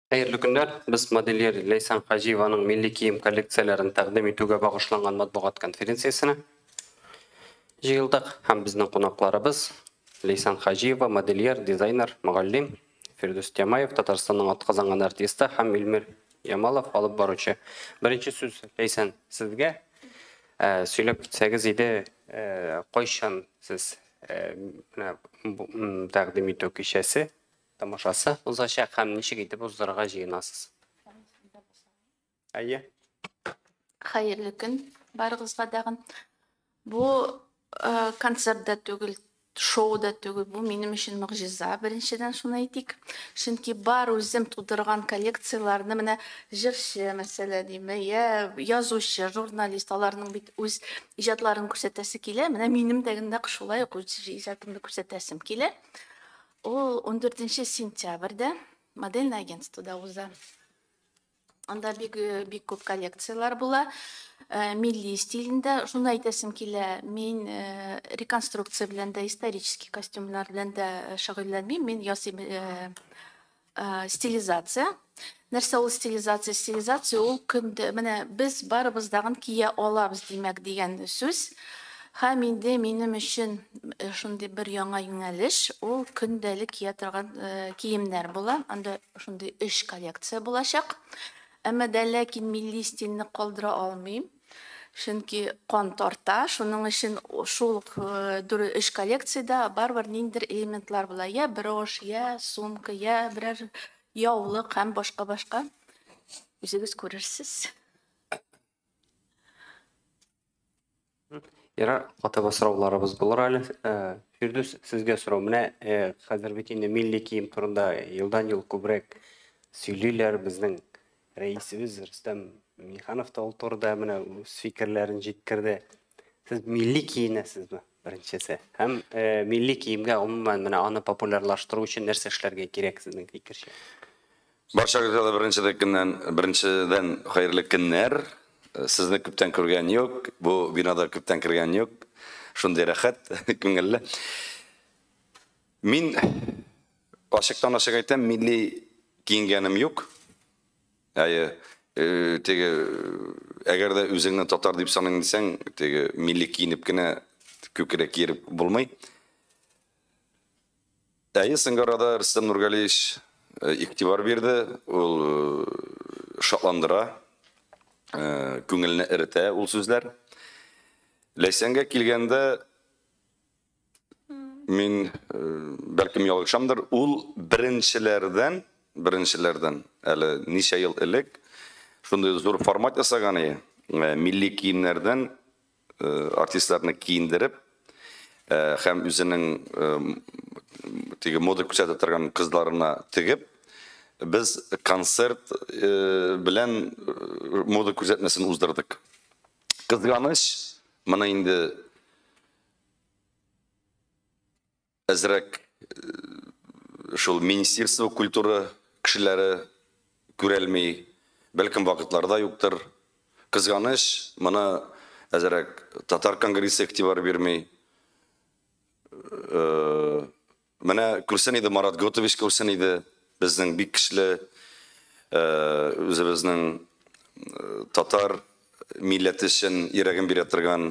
Хәерле көннәр! Без модельер Ләйсән Хаҗиеваның милли кием коллекцияләрен тәкъдим итүгә багышланган матбугат конференциясенә җыелдык һәм безнең кунакларыбыз Ләйсән Хаҗиева, модельер, дизайнер, мөгаллим, Фирдүс Тямаев, Татарстанның атказанган артисты һәм Илмир Ямалов алып баручы. Беренче сүз Ләйсән сезгә. Э, сөйләп китсәгез иде, э, кайчан сез э, менә тәкъдим итү кичәсе тамашасы узачак һәм ничек итеп уздырырга җыенасыз? Әйе. Хәерле көн барыгызга дагын. Бу э, концерт да түгел, шоу да түгел, бу минем өчен могҗиза, беренчедән шуны әйтик. Чөнки бар үзем тудырган коллекцияләрне менә җырчы мәсәлән, димме, я язучы, журналист, аларның бит үз иҗатларын күрсәтәсе килә. Менә минем дә нәкъ шулай ук үз иҗатымны күрсәтәсем килә. Ул 14 сентябрьдә модельное агентствода уза. Анда бик э, бик күп коллекцияләр була. Э, милли стилендә. Шуны әйтәсем килә, мин э, реконструкция белән дә, исторический костюмнар белән дә шөгыльләнмим. Мин ясыйм стилизация. Нәрсә ул стилизация? Стилизация ул көндә менә без барыбыз дагын кия алабыз димәк дигән сүз. Һәм инде минем өчен шундый бер яңа юнәлеш, ул көндәлек кия торган киемнәр була. Анда шундый өч коллекция булачак. Әмма дә ләкин милли стильне калдыра алмыйм. Чөнки кан тарта, шуның өчен шул өч коллекциядә барыбер ниндидер элементлар була. Я брошь, я сумка, я берәр яулык һәм башка-башка. Үзегез күрерсез. Ярар, катыба сорауларыбыз булыр әле. Э, Фирдүс, сезгә сорау. Менә э, хәзер бит инде милли кием турында елдан-ел күбрәк сөйлиләр. Безнең рәисебез Рөстәм Миңнеханов та ул турыда менә үз фикерләрен җиткерде. Сез милли киенәсезме, беренчесе? Һәм э, милли киемгә гомумән менә аны популярлаштыру өчен нәрсә эшләргә кирәк сезнең фикерчә? Барчагызга да беренче көннән, беренчедән хәерле көннәр. Сезне күптән күргән юк, бу бинада күптән кергән юк. Шундый рәхәт, күңелле. Мин ачыктан ачык әйтәм, милли киенгәнем юк. Әйе, теге әгәр дә үзеңне татар дип саныйм дисәң, теге милли киенеп кенә күкрәк киереп булмый. Әйе, соңгы арада Рөстәм Нургалиевич игътибар бирде, ул шатландыра, күңелне эретә ул сүзләр. Ләйсәнгә килгәндә, мин бәлкем ялгышамдыр, ул беренчеләрдән, беренчеләрдән әле ничә ел элек шундый зур формат ясаган иде, милли киемнәрдән артистларны киендереп һәм үзенең теге мода күрсәтә торган кызларына тегеп, без концерт белән мода күрсәтмәсен уздырдык. Кызганыч, моны инде әзрәк шул Министерство культуры кешеләре күрәлми, бәлкем вакытларда юктыр. Кызганыч, моны әзрәк Татар конгрессы игътибар бирми. Менә күрсен иде Марат Готович күрсен иде, безнең бик көчле үзебезнең татар милләте өчен йөрәген бирә торган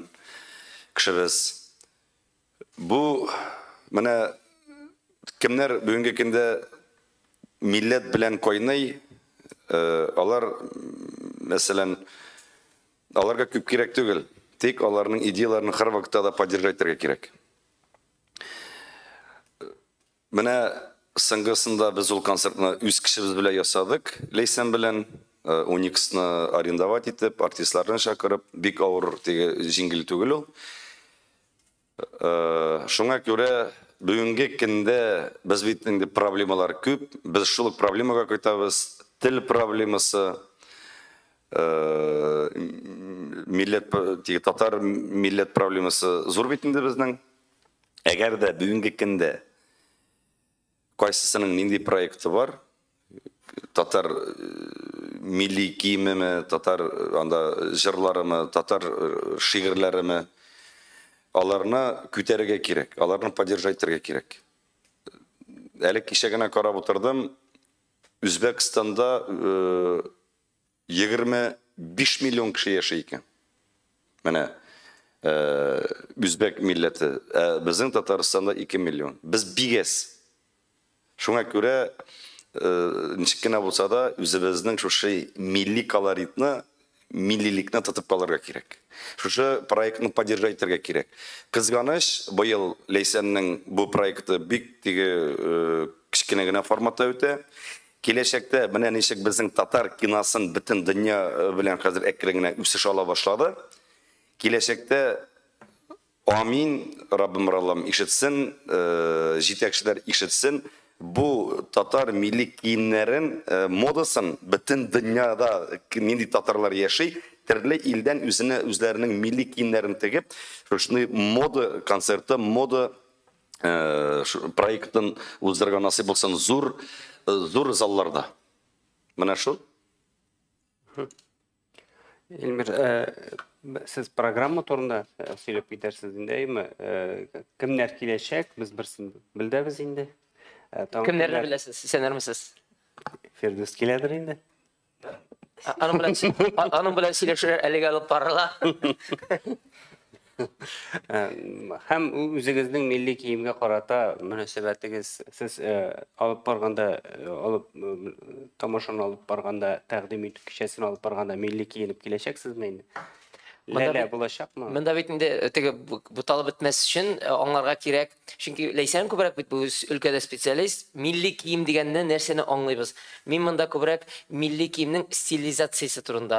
кешебез. Бу менә кемнәр бүгенге көндә милләт белән кайный, алар, мәсәлән, аларга күп кирәк түгел, тик аларның идеяларын һәрвакытта да поддержать итәргә кирәк. Менә соңгысында без ул концертны үз кешебез белән ясадык, Ләйсән белән, Униксны арендовать итеп, артистларны чакырып, бик авыр, теге җиңел түгел ул. Шуңа күрә бүгенге көндә без бит инде проблемалар күп, без шул ук проблемага кайтабыз, тел проблемасы, милләт, теге татар милләт проблемасы зур бит инде безнең. Әгәр дә бүгенге көндә кайсысының нинди проекты бар, татар милли киемеме, татар анда җырларымы, татар шигырьләреме, аларны күтәрергә кирәк, аларны поддержать итәргә кирәк. Әле кичә генә карап утырдым, Үзбәкстанда 25 миллион кеше яши икән. Менә үзбәк милләте, ә безнең Татарстанда 2 миллион. Без бик әз. Шуңа күрә ничек кенә булса да үзебезнең шушы милли колоритны, миллилекне тотып калырга кирәк. Шушы проектны поддержать итәргә кирәк. Кызганыч, быел Ләйсәннең бу проекты бик теге кечкенә генә форматта үтә. Киләчәктә менә ничек безнең татар киносын бөтен дөнья белән хәзер әкрен генә үсеш ала башлады. Киләчәктә амин, Раббым Аллам ишетсен, җитәкчеләр ишетсен, бу татар милли киемнәрен модасын бөтен дөньяда нинди татарлар яши, төрле илдән үзенә үзләренең милли киемнәрен тегеп, шушындый мода концерты, мода проектын уздырырга насыйп булсын зур зур залларда. Менә шул. Эльмир, сез программа турында сөйләп китәрсез инде, әйме? Кемнәр киләчәк? Без берсен белдәбез инде. Кемнәрне беләсез? Исәннәрмесез? Фирдүс киләдер инде. Аның белән аның белән сөйләшүләр әлегә алып барыла. Һәм үзегезнең милли киемгә карата мөнәсәбәтегез, сез алып барганда, алып тамашаны алып барганда, тәкъдим итү кичәсен алып барганда милли киенеп киләчәксезме инде? Ләлә булачакмы? Монда бит инде теге буталып бетмәс өчен аңларга кирәк. Чөнки Ләйсән күбрәк бит бу өлкәдә специалист. Милли кием дигәнне нәрсәне аңлыйбыз? Мин монда күбрәк милли киемнең стилизациясе турында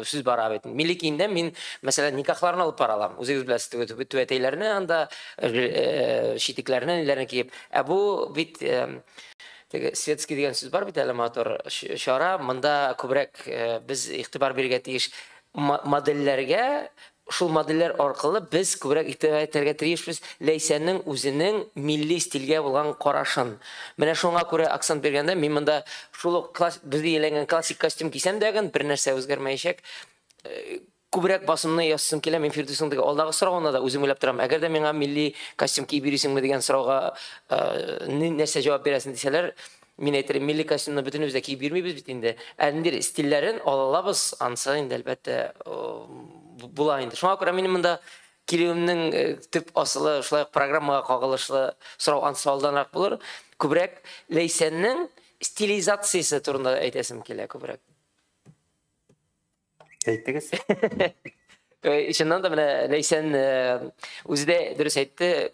сүз бара бит. Милли киемдә мин, мәсәлән, никахларны алып бара алам. Үзегез беләсез, теге түбәтәйләрне анда, читекләрне, ниләрне киеп. Ә бу бит теге светский дигән сүз бар бит әле, матур чара. Монда күбрәк без игътибар бирергә тиеш модельләргә, шул модельләр аркылы без күбрәк игътибар итәргә тиешбез Ләйсәннең үзенең милли стильгә булган карашын. Менә шуңа күрә акцент биргәндә мин монда шул ук безгә ияләнгән классик костюм кисәм дә, бер нәрсә үзгәрмәячәк. Күбрәк басымны ясасым килә. Мин Фирдүснең теге алдагы соравына да үзем уйлап торам. Әгәр дә миңа милли костюм киеп йөрисеңме дигән сорауга нәрсә җавап бирәсең дисәләр, мин әйтерем, милли костюмны бөтенебез дә киеп йөрмибез бит инде. Ә ниндидер стильләрен ала алабыз, ансы инде әлбәттә була инде. Шуңа күрә минем монда килүемнең төп асылы шулай ук программага кагылышлы сорау ансы алданрак булыр. Күбрәк Ләйсәннең стилизациясе турында әйтәсем килә күбрәк. Әйттегез. Чыннан да менә Ләйсән үзе дә дөрес әйтте.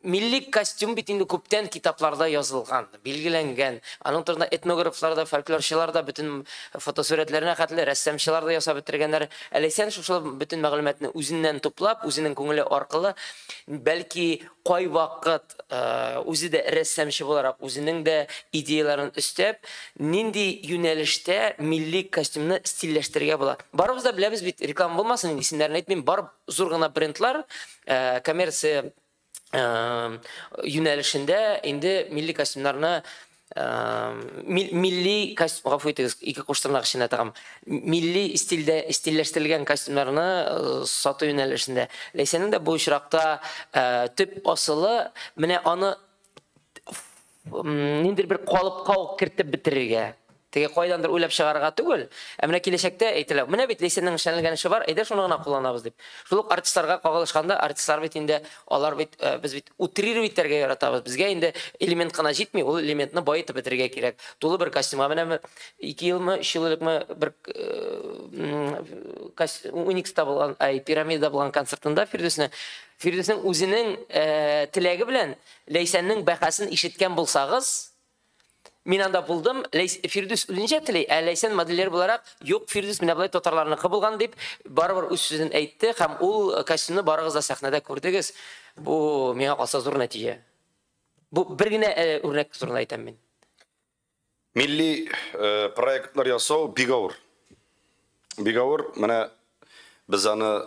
Милли костюм бит инде күптән китапларда язылган, билгеләнгән. Аның турында этнографлар да, фольклорчылар да бөтен фотосурәтләренә хәтле рәссамчылар да ясап бетергәннәр. Ә Ләйсән шушы бөтен мәгълүматны үзеннән туплап, үзенең күңеле аркылы, бәлки кайвакыт үзе дә рәссамчы буларак, үзенең дә идеяларын өстәп, нинди юнәлештә милли костюмны стильләштерергә була. Барыбыз да беләбез бит, реклама булмасын, инде исемнәрен әйтмим, бар зур гына брендлар, коммерция юнәлешендә инде милли костюмнарны, милли костюм, гафу итегез, ике куштырнак эченә тыгам, милли стильдә стильләштерелгән костюмнарны сату юнәлешендә. Ләйсәнең дә бу очракта төп асылы менә аны ниндидер бер калыпка ук кертеп бетерергә. Теге кайдандыр уйлап чыгарырга түгел, ә менә киләчәктә әйтелә, менә бит Ләйсәннең эшләнелгән эше бар, әйдә шуны гына кулланабыз дип. Шул ук артистларга кагылышканда, артистлар бит инде, алар бит, без бит утрировать итәргә яратабыз. Безгә инде элемент кына җитми, ул элементны баетып бетерергә кирәк. Тулы бер костюмга менә 2 елмы, 3 ел элекме бер Уникста булган, ай, Пирамидада булган концертында Фирдүсне, Фирдүснең үзенең теләге белән Ләйсәннең бәһасен ишеткән булсагыз, мин анда булдым, Фирдүс үзенчә тели, ә Ләйсән модельер буларак, юк, Фирдүс менә болай татарларныкы булган дип, барыбер үз сүзен әйтте һәм ул костюмны барыгыз да сәхнәдә күрдегез. Бу миңа калса зур нәтиҗә. Бу бер генә үрнәк турында әйтәм мин. Милли проектлар ясау бик авыр. Бик авыр. Менә без аны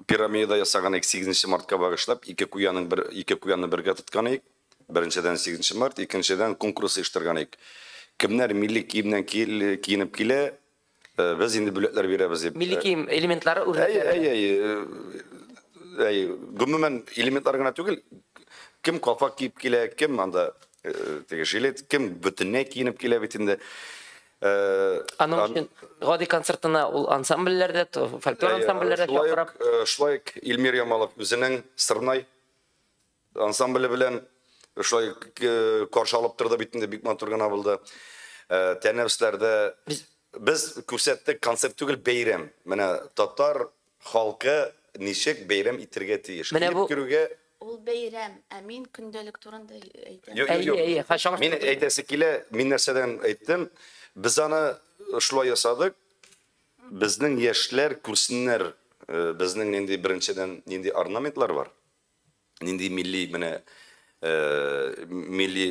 пирамида ясаган 8 мартка багышлап, ике куянны бергә тоткан идек. Беренчедән 8 март, икенчедән конкурс оештырган идек. Кемнәр милли киемнән киенеп килә, без инде бүләкләр бирәбез дип. Милли кием элементлары үрнәкләре. Әй, гомумән элементлар гына түгел, кем калфак киеп килә, кем анда теге жилет, кем бөтенләй киенеп килә бит инде. Аның өчен гади концертына ул ансамбльләрдә, фольклор ансамбльләрдә чакырып. Шулай ук Илмир Ямалов үзенең Сырнай ансамбле белән шулай каршы алып торды бит инде, бик матур гына булды. Тәнәфесләрдә без күрсәттек, концерт түгел, бәйрәм. Менә татар халкы ничек бәйрәм итәргә тиеш. Менә бу керүгә ул бәйрәм, ә мин көндәлек турында әйтәм. Юк, юк. Мин әйтәсе килә, мин нәрсәдән әйттем? Без аны шулай ясадык. Безнең яшьләр күрсеннәр, безнең нинди беренчедән нинди орнаментлар бар. Нинди милли менә милли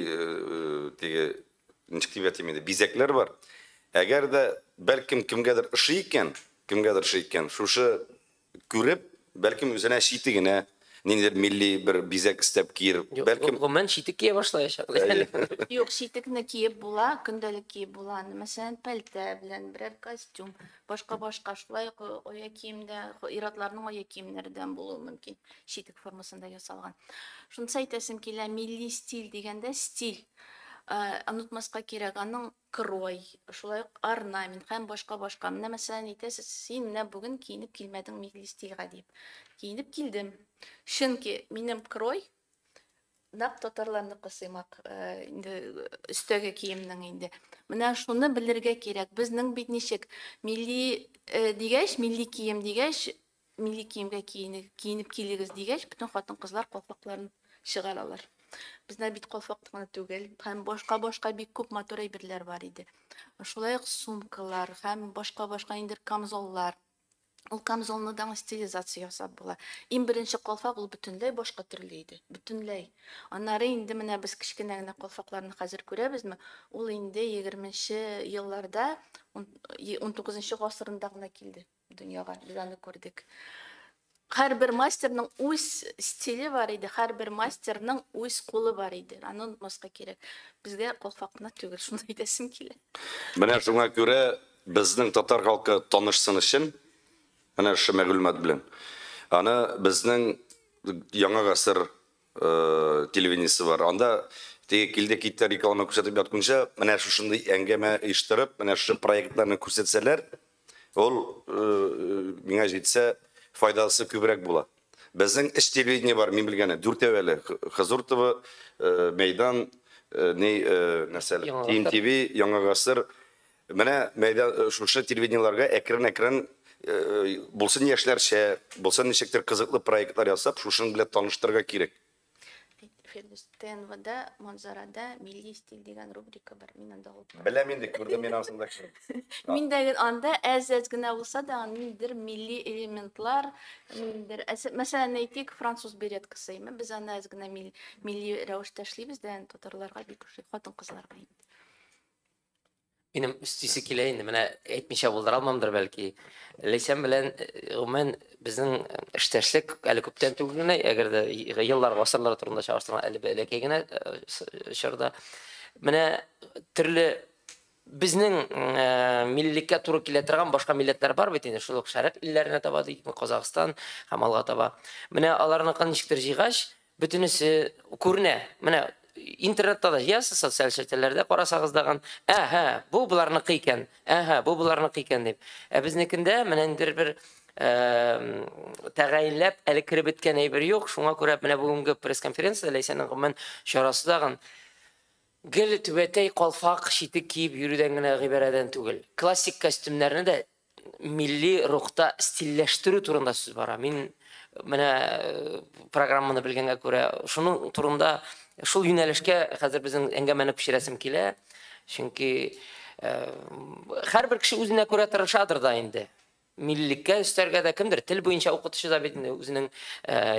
теге ничек дип әйтим инде, бизәкләр бар. Әгәр дә бәлкем кемгәдер ошый икән, кемгәдер ошый икән, шушы күреп, бәлкем үзенә читегенә ниндидер милли бер бизәк истәп киер, бәлкем гомумән читек кия башлаячак. Юк, читекне киеп була, көндәлек киеп була. Мәсәлән, пәлтә белән берәр костюм, башка-башка шулай ук аяк киемдә, ир-атларның аяк киемнәрдән булуы мөмкин, читек формасында ясалган. Шунысы әйтәсем килә, милли стиль дигәндә стиль. Онытмаска кирәк, аның крой, шулай ук орнамент һәм башка-башка. Менә мәсәлән әйтәсез, син менә бүген киенеп килмәдең милли стильгә дип. Киенеп килдем. Чөнки минем крой нәкъ татарларныкы сыймак, инде өстәге киемнең инде. Менә шуны белергә кирәк. Безнең бит ничек милли дигәч, милли кием дигәч, милли киемгә киенеп килегез дигәч, бөтен хатын-кызлар калфакларын чыгаралар. Бездә бит калфак кына түгел, һәм башка-башка бик күп матур әйберләр бар иде. Шулай ук сумкалар һәм башка-башка инде камзоллар. Ул камзолны да стилизация ясап була. Иң беренче калфак ул бөтенләй башка төрле иде. Бөтенләй. Аннары инде менә без кечкенә генә калфакларны хәзер күрәбезме? Ул инде 20 елларда, 19 гасырында гына килде дөньяга. Без аны күрдек. Һәрбер мастерның үз стиле бар иде, һәрбер мастерның үз кулы бар иде. Аны онытмаска кирәк. Безгә калфак кына түгел, шуны әйтәсем килә. Менә шуңа күрә безнең татар халкы танышсын өчен менә шушы мәгълүмат белән. Аны безнең Яңа гасыр телевидениесе бар. Анда теге килде китте реклама күрсәтеп ятканча, менә шушындый әңгәмә оештырып, менә шушы проектларны күрсәтсәләр, ул миңа җитсә файдасы күбрәк була. Безнең эш телевидение бар, мин белгәне, дүртәү әле. Хозур ТВ, Мәйдан, ни нәрсә, ТМТВ, Яңа гасыр. Менә мәйдан шушы телевидениеләргә әкрен-әкрен булсын яшьләрчә, булсын ничектер кызыклы проектлар ясап, шушының белән таныштырырга кирәк. Фирдүс, ТНВда, Манзарада милли стиль дигән рубрика бар. Мин анда алып барам. Беләм инде, күрдем мин анысын да. Мин дә анда әз-әз генә булса да, ниндидер милли элементлар, ниндидер, мәсәлән, әйтик, француз береткасы, без аны әз генә милли рәвештә эшлибез дә, татарларга бик ошый, хатын-кызларга инде. Минем өстисе килә инде, менә әйтмичә булдыра алмамдыр бәлки. Ләйсән белән гомумән безнең эштәшлек әле күптән түгел генә, әгәр дә еллар, гасырлар турында чагыштырган әле бәләкәй генә чорда. Менә төрле безнең миллеккә туры килә торган башка милләтләр бар бит инде, шул ук шәрык илләренә таба, димме, Казахстан һәм алга таба. Менә аларныкын ничектер җыйгач, бөтенесе күренә. Менә интернетта да җыясыз, социаль челтәрләрдә карасагыз дагын, әһә, бу буларныкы икән, әһә, бу буларныкы икән дип. Ә безнекендә менә ниндидер бер тәгаенләп әле кереп беткән әйбер юк. Шуңа күрә менә бүгенге пресс-конференцияда Ләйсәннең гомумән чарасы дагын гел түбәтәй, калфак, читек киеп йөрүдән генә гыйбарәдән түгел. Классик костюмнарны да милли рухта стильләштерү турында сүз бара. Мин менә программаны белгәнгә күрә шуның турында, шул юнәлешкә хәзер безнең әңгәмәне күчерәсем килә. Чөнки һәрбер кеше үзенә күрә тырышадыр да инде. Миллеккә өстәргә дә кемдер тел буенча укытучы да бит инде үзенең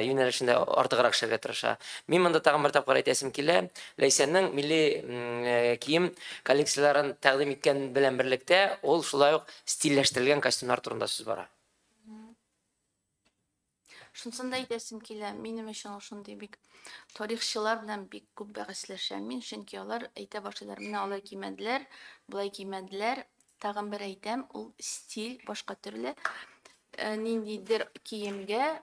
юнәлешендә артыграк эшләргә тырыша. Мин монда тагын бер тапкыр әйтәсем килә, Ләйсәннең милли кием коллекцияләрен тәкъдим иткән белән берлектә ул шулай ук стильләштерелгән костюмнар турында сүз бара. Шунысын да әйтәсем килә, минем өчен ул шундый бик тарихчылар белән бик күп бәхәсләшәм мин, чөнки алар әйтә башлыйлар, менә алай кимәделәр, болай кимәделәр. Тагын бер әйтәм, ул стиль башка төрле. Ниндидер киемгә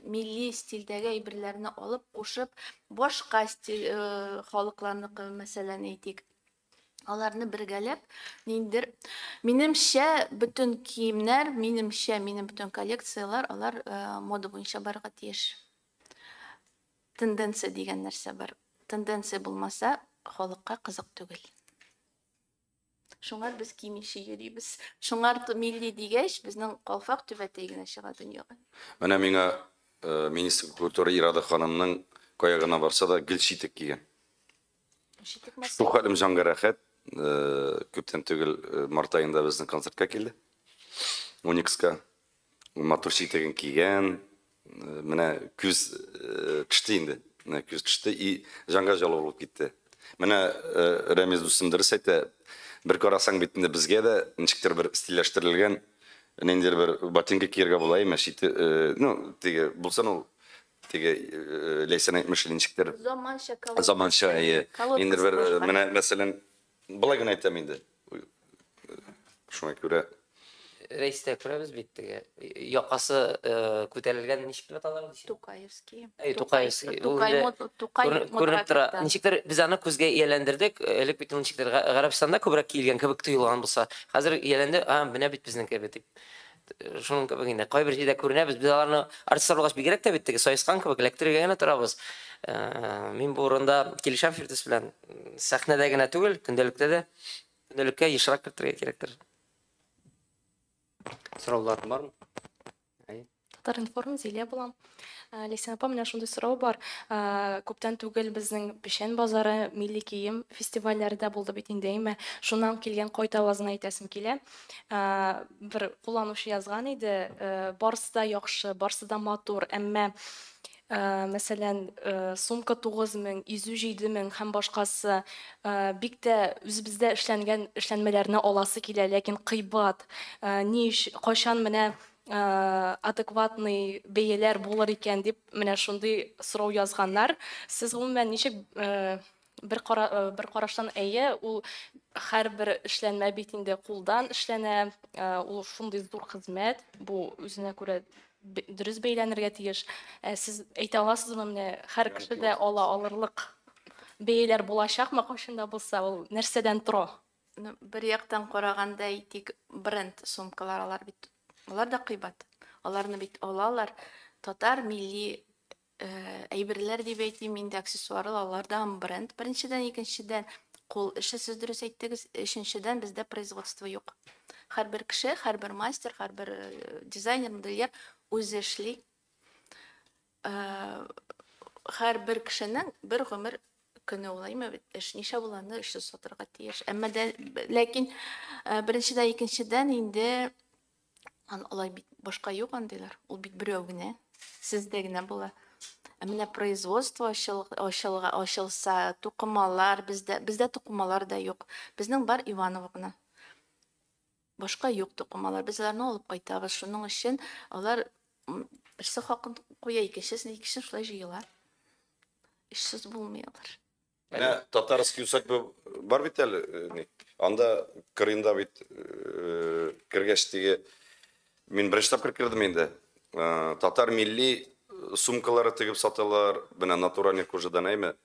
милли стильдәге әйберләрне алып, кушып, башка стиль халыкларныкы, мәсәлән, әйтик. Аларны бергәләп, ниндидер, минемчә, бөтен киемнәр, минемчә, минем бөтен коллекцияләр, алар мода буенча барырга тиеш. Тенденция дигән нәрсә бар. Тенденция булмаса, халыкка кызык түгел. Шуңар без кимичә йөрибез. Шуңар милли дигәч, безнең калфак түбәтәй генә чыга дөньяга. Менә миңа министр культуры Ирада ханымның кая гына барса да гел читек кигән. Читек Шул хәлем җанга рәхәт. Күптән түгел март аенда безнең концертка килде. Уникска матур читеген кигән. Менә күз төште инде. Менә күз төште и җанга җылы булып китте. Менә Рәмиз дустым дөрес әйтә. Бер карасаң бит инде безгә дә ничектер бер стильләштерелгән ниндидер бер ботинка кияргә була, әмма чите, ну, теге булсын ул теге Ләйсән әйтмешли ничектер заманча, заманча, әйе. Ниндидер бер менә мәсәлән, былай гына әйтәм инде. Шуңа күрә Рәистә күрәбез бит теге якасы күтәрелгән, ничек дип атала ул? Тукаевский. Әй, Тукаевский. Тукай, Тукай күренеп тора. Ничектер без аны күзгә ияләндердек. Элек бит ул ничектер Гарәбстанда күбрәк киелгән кебек тоелган булса, хәзер ияләнде, а, менә бит безнең кебек дип. Шуның кебек инде кайбер җирдә күренәбез. Без аларны артистлар булгач бигрәк тә бит теге саескан кебек эләктерергә генә торабыз. Мин бу урында килешәм Фирдүс белән. Сәхнәдә генә түгел, көндәлектә дә, көндәлеккә ешрак кертергә кирәктер. Сораулар бармы? Татар-информ, Зилә булам. Ләйсән апа, менә шундый сорау бар. Күптән түгел безнең Печән базары, милли кием фестивальләре дә булды бит инде, әйме? Шуннан килгән кайтавазын әйтәсем килә. Бер кулланучы язган иде, барысы да яхшы, барысы да матур, әмма мәсәлән, сумка 9000, изү 7000 һәм башкасы, бик тә үзебездә эшләнгән эшләнмәләрне аласы килә, ләкин кыйбат. Ни кайчан менә адекватный бәяләр булыр икән дип менә шундый сорау язганнар. Сез гомумән ничек бер караштан әйе, ул һәрбер эшләнмә бит инде кулдан эшләнә, ул шундый зур хезмәт, бу үзенә күрә дөрес бәйләнергә тиеш. Сез әйтә аласызмы, менә һәр кеше дә ала алырлык бәяләр булачакмы кайчан да булса, ул нәрсәдән тора? Бер яктан караганда әйтик, бренд сумкалар алар бит, алар да кыйбат. Аларны бит алалар. Татар милли әйберләр дип әйтим инде, аксессуарлар, алар да бренд. Беренчедән, икенчедән, кул эше, сез дөрес әйттегез. Өченчедән, бездә производство юк. Һәрбер кеше, һәрбер мастер, һәрбер дизайнер, модельер үзе эшли. Һәрбер кешенең бер гомер көне ул, әйме бит, эш ничә буланы эшсез сатырга тиеш. Әмма дә, ләкин беренчедән, икенчедән инде алай бит башка юк андыйлар. Ул бит берәү генә, сездә генә була. Ә менә производство ачылса, тукымалар, бездә тукымалар да юк. Безнең бар Иваново гына. Башка юк тукымалар. Без аларны алып кайтабыз. Шуның өчен алар берсе хакын куя, икенчесен, икенчесен шулай җыела. Эшсез булмый алар. Менә татарский усадьба бар бит әле, анда кырында бит кергәч теге мин беренче тапкыр кердем инде. Татар милли сумкалары тегеп саталар, менә натуральный кожадан, әйме.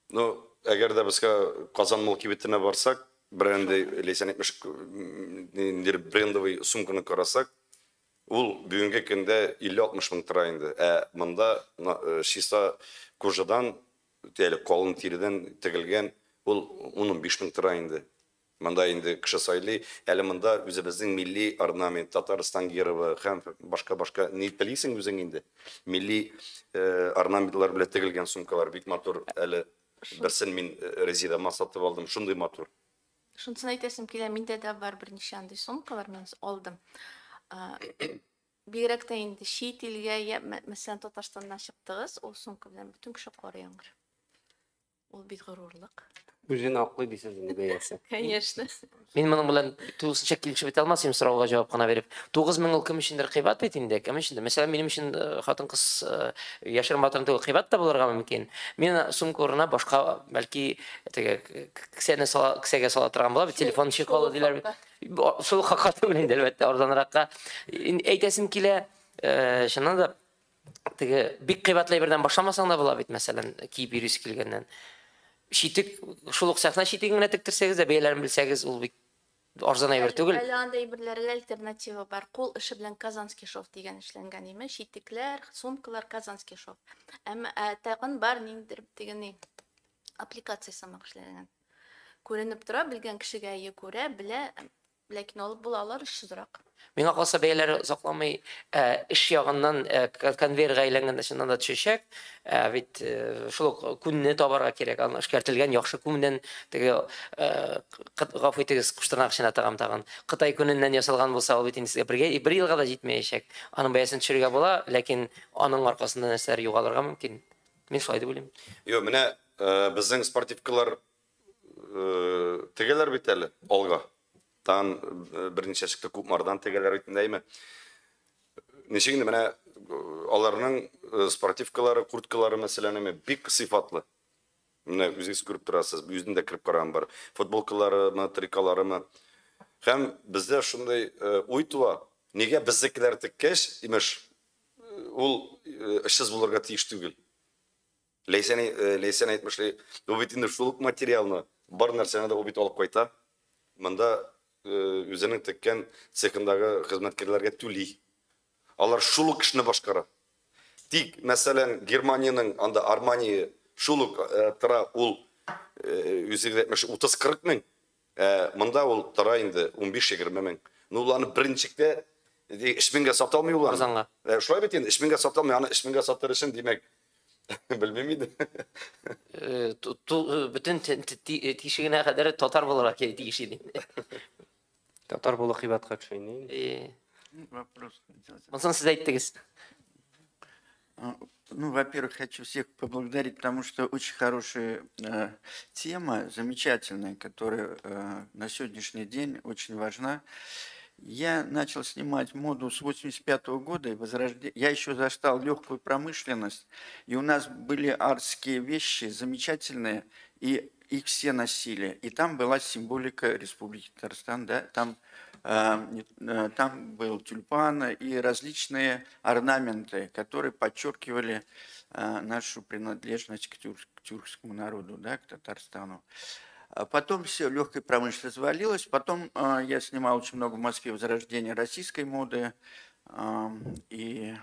Ну, әгәр дә безгә Казан мол кибетенә барсак, бренды, Ләйсән әйтмеш, ниндидер брендовый сумканы карасак, ул бүгенге көндә 50-60 мең тора инде. Ә монда чиста кожадан, әле калын тиредән тегелгән, ул 10-15 мең тора инде. Монда инде кеше сайлый, әле монда үзебезнең милли орнамент, Татарстан гербы һәм башка-башка ни телисең үзең инде. Милли орнаментлар белән тегелгән сумкалар бик матур. Әле берсен мин Резидама сатып алдым, шундый матур. Шунысын әйтәсем килә, миндә дә бар берничә андый сумкалар, мин алдым. Бигрәк тә инде чит илгә, я, мәсәлән, Татарстаннан чыктыгыз, ул сумка белән бөтен кеше карый аңар. Ул бит горурлык. Үзен аклый дисез инде бәясе. Конечно. Мин моның белән тулысынча килешеп бетә алмас идем, сорауга җавап кына биреп. 9000 ул кем өчендер кыйбат бит инде, кем өчендер. Мәсәлән, минем өчен хатын-кыз яшерен батырын түгел, кыйбат та булырга мөмкин. Мин сумка урынына башка, бәлки, теге кесәне сала, кесәгә сала торган була бит, телефон чехолы диләр бит. Шул хакка түгел инде, әлбәттә, арзанракка. Әйтәсем килә, чыннан да Теге бик кыйбатлы әйбердән башламасаң да була бит, мәсәлән, киеп йөрисе килгәннән. Читек, шул ук сәхнә читеген генә тектерсәгез дә, бәяләрен белсәгез, ул бик арзан әйбер түгел. Әле анда әйберләргә альтернатива бар. Кул эше белән казанский шов дигән эшләнгән име, читекләр, сумкалар казанский шов. Әмма тагын бар ниндидер теге ни аппликация сымак эшләнгән. Күренеп тора, белгән кешегә әйе күрә, белә, ләкин алып була алар очсызрак. Миңа калса, бәяләре озакламый эш ягыннан конвейерга әйләнгәндә чыннан да төшәчәк. Бит шул ук күнне табарга кирәк. Аны эшкәртелгән яхшы күннән теге, гафу итегез, куштырнак эченә тыгам тагын. Кытай күненнән ясалган булса, ул бит инде сезгә бергә бер елга да җитмәячәк. Аның бәясен төшерергә була, ләкин аның аркасында нәрсәләр югалырга мөмкин. Мин шулай дип уйлыйм. Юк, менә безнең спортивкалар тегәләр бит әле алга. Тагын берничә чыкты Кукмардан тегәләр бит инде, әйме. Ничек инде менә аларның спортивкалары, курткалары мәсәлән, әйме, бик сыйфатлы. Менә үзегез күреп торасыз, үзем дә кереп караган бар. Футболкаларымы, триколарымы. Һәм бездә шундый уй туа. Нигә безнекеләр теккәч, имеш, ул эшсез булырга тиеш түгел. Ләйсән, Ләйсән әйтмешли, ул бит инде шул ук материалны, бар нәрсәне дә ул бит алып кайта. Монда үзенең теккән цехындагы хезмәткәрләргә түли. Алар шул ук эшне башкара. Тик, мәсәлән, Германиянең анда Армани шул ук тора, ул үзегез әйтмешли 30-40 мең. Монда ул тора инде 15-20 мең. Ну, ул аны беренчектә 3 меңгә сата алмый ул аны. Арзанга. Шулай бит инде, 3 меңгә сата алмый, аны 3 меңгә сатыр өчен, димәк, белмим инде. Бөтен тишегенә кадәр татар булырга тиеш иде. Татар булу кыйбатка төшә инде. Вопрос хотел задать. Монысын сез әйттегез. Ну, во-первых, хочу всех поблагодарить, потому что очень хорошая тема, замечательная, которая на сегодняшний день очень важна. Я начал снимать моду с 85 года, и я еще застал легкую промышленность, и у нас были арские вещи замечательные, и их все носили. И там была символика Республики Татарстан, да, там был тюльпан и различные орнаменты, которые подчеркивали нашу принадлежность к тюркскому народу, да, к Татарстану. А потом все, легкая промышленность развалилась. Потом я снимал очень много в Москве возрождения российской моды. И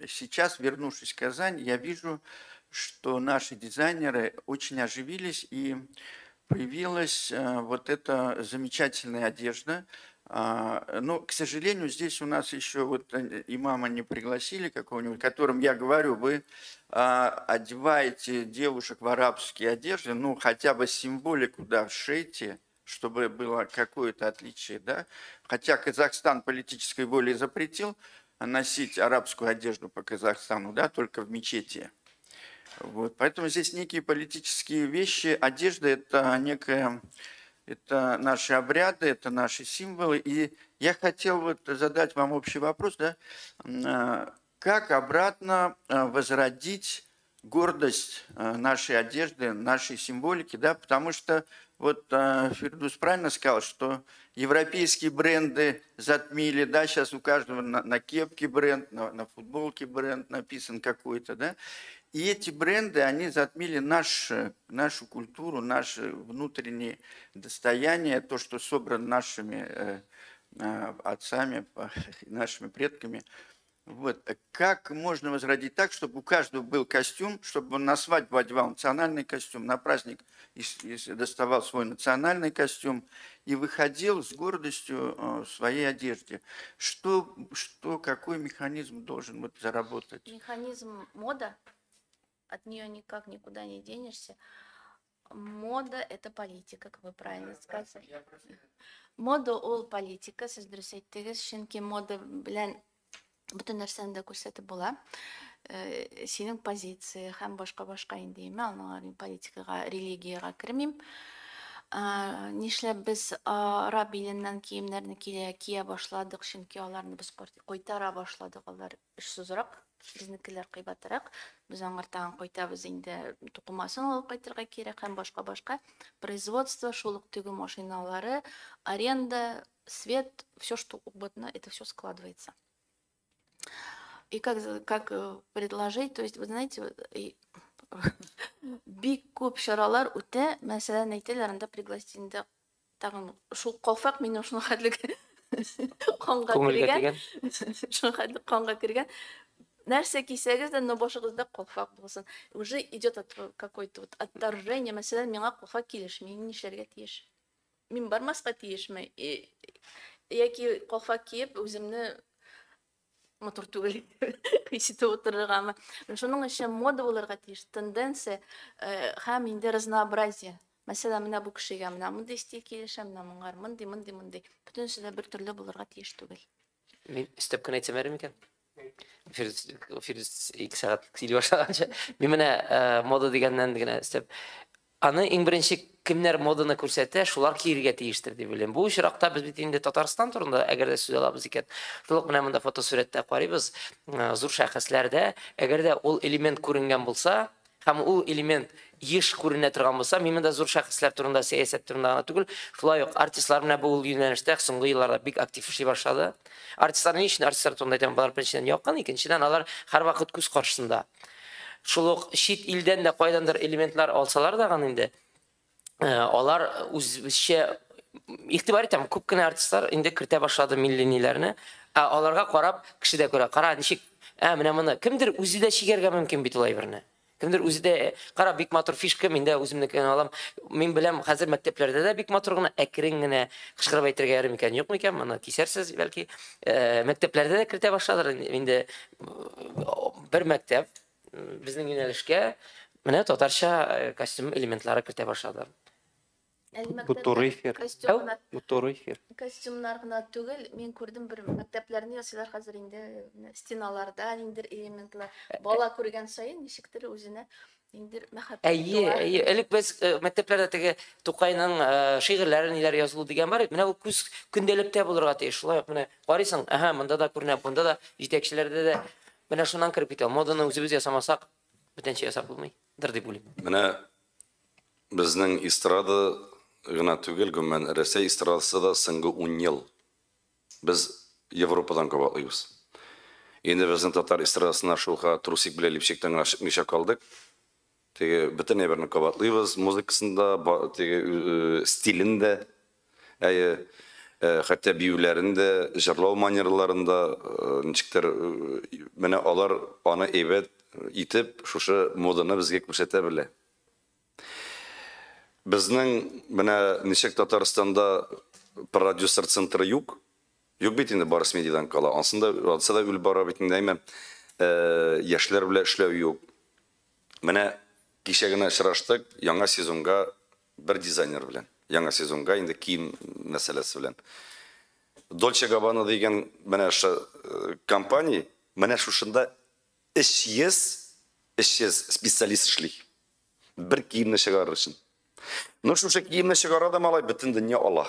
сейчас, вернувшись в Казань, я вижу, что наши дизайнеры очень оживились, и появилась вот эта замечательная одежда. Но, к сожалению, здесь у нас еще вот имама не пригласили какого-нибудь, которым я говорю, вы одеваете девушек в арабские одежды, ну, хотя бы символику, да, вшейте, чтобы было какое-то отличие, да. Хотя Казахстан политической волей запретил носить арабскую одежду по Казахстану, да, только в мечети. Вот. Поэтому здесь некие политические вещи. Одежда — это некая... Это наши обряды, это наши символы. И я хотел вот задать вам общий вопрос, да? Как обратно возродить гордость нашей одежды, нашей символики, да? Потому что вот Фирдус правильно сказал, что европейские бренды затмили, да, сейчас у каждого на кепке бренд, на футболке бренд написан какой-то, да? И эти бренды, они затмили нашу культуру, наше внутреннее достояние, то, что собрано нашими отцами, нашими предками. Вот. Как можно возродить так, чтобы у каждого был костюм, чтобы он на свадьбу одевал национальный костюм, на праздник доставал свой национальный костюм и выходил с гордостью в своей одежде? Какой механизм должен вот заработать? Механизм мода. От нее никак никуда не денешься. Мода — это политика, как вы правильно сказали. Мода ул политика, сез дөрес әйттегез, чөнки мода белән бөтен нәрсәне дә күрсәтеп була. Синең позиция һәм башка-башка инде, әмма аңа мин политикага, религиягә кермим. Нишләп без араб иленнән киемнәрне кия башладык, чөнки аларны без кайтара башладык, алар эшсезрәк, безнекеләр кыйбатрак. Без аңар тагын кайтабыз инде, тукымасын алып кайтырга кирәк һәм башка-башка. Производство, шул ук тегү машиналары, аренда, свет, все что угодно, это все складывается. И как предложить, то есть, вы знаете, вот, бик күп чаралар үтә, мәсәлән, әйтәләр, анда пригласить инде тагын шул калфак минем шуның хәтле канга Күңелгә кергән, шуның хәтле канга кергән. Нәрсә кисәгез дә, но башыгызда калфак булсын. Уже идет от какой-то вот отторжение. Мәсәлән, миңа калфак килешми, мин нишләргә тиеш? Мин бармаска тиешме? Яки калфак киеп, үземне матур түгел хис итеп утырыргамы? Шуның өчен мода булырга тиеш, тенденция һәм инде разнообразие. Мәсәлән, менә бу кешегә менә мондый стиль килешә, менә моңар мондый, мондый, мондый. Бөтенесе дә бер төрле булырга тиеш түгел. Мин өстәп кенә әйтсәм ярый микән? Фирдүс 2 сәгать сөйли башлаганчы. Мин менә мода дигәннән генә өстәп. Аны иң беренче кемнәр моданы күрсәтә, шулар киергә тиештер дип уйлыйм. Бу очракта без бит инде Татарстан турында әгәр дә сүз алабыз икән, шул ук менә монда фотосурәттә карыйбыз, зур шәхесләрдә, әгәр дә ул элемент күренгән булса, һәм ул элемент еш күренә торган булса, мин монда зур шәхесләр турында, сәясәт турында гына түгел, шулай ук артистлар менә бу юнәлештә соңгы елларда бик актив эшли башлады. Артистлар ни өчен артистлар турында әйтәм, болар беренчедән якын, икенчедән алар һәрвакыт күз каршысында. Шул ук чит илдән дә кайдандыр элементлар алсалар да гын инде, алар үзбезчә игътибар итәм, күп кенә артистлар инде кертә башлады милли ниләрне. Ә аларга карап кеше дә күрә, кара ничек, менә моны кемдер үзе дә чигәргә мөмкин бит ул әйберне. Кемдер үзе дә, кара, бик матур фишка, мин дә үземнекен алам. Мин беләм, хәзер мәктәпләрдә дә бик матур гына, әкрен генә кычкырып әйтергә ярый микән, юк микән, моны кисәрсез бәлки. Мәктәпләрдә дә кертә башладылар инде бер мәктәп безнең юнәлешкә менә татарча костюм элементлары кертә башладылар. Бу туры эфир. Бу туры эфир. Костюмнар гына түгел, мин күрдем бер мәктәпләрне ясыйлар хәзер инде стеналарда ниндидер элементлар. Бала күргән саен ничектер үзенә ниндидер мәхәббәт Әйе, туа. әйе. Элек без мәктәпләрдә теге Тукайның шигырьләре ниләр язылу дигән бар иде. Менә ул күз көндәлектә булырга тиеш. Шулай ук менә карыйсың, әһә, монда да күренә, монда да җитәкчеләрдә дә менә шуннан кереп китә. Моданы үзебез ясамасак, бүтәнчә ясап булмыйдыр дип уйлыйм. Менә безнең эстрада гына түгел, гомумән Рәсәй эстрадасы да соңгы 10 ел без Европадан кабатлыйбыз. Инде безнең татар эстрадасына шулха трусик белән липчиктән генә чыкмыйча калдык. Теге бөтен әйберне кабатлыйбыз, музыкасын да, теге стилен дә, әйе, хәтта биюләрен дә, җырлау манераларын да, ничектер, менә алар аны әйбәт итеп шушы моданы безгә күрсәтә белә. Безнең менә ничек Татарстанда продюсер центры юк. Юк бит инде Барс Медиадан кала. Ансында, ансы да үлеп бара бит инде, әмма яшьләр белән эшләү юк. Менә кичә генә очраштык яңа сезонга бер дизайнер белән. Яңа сезонга инде кием мәсьәләсе белән. Dolce Gabbana дигән менә шу компания менә шушында 300 специалист эшли. Бер киемне чыгарыр өчен. Ну, шушы киемне чыгара да малай бөтен дөнья ала.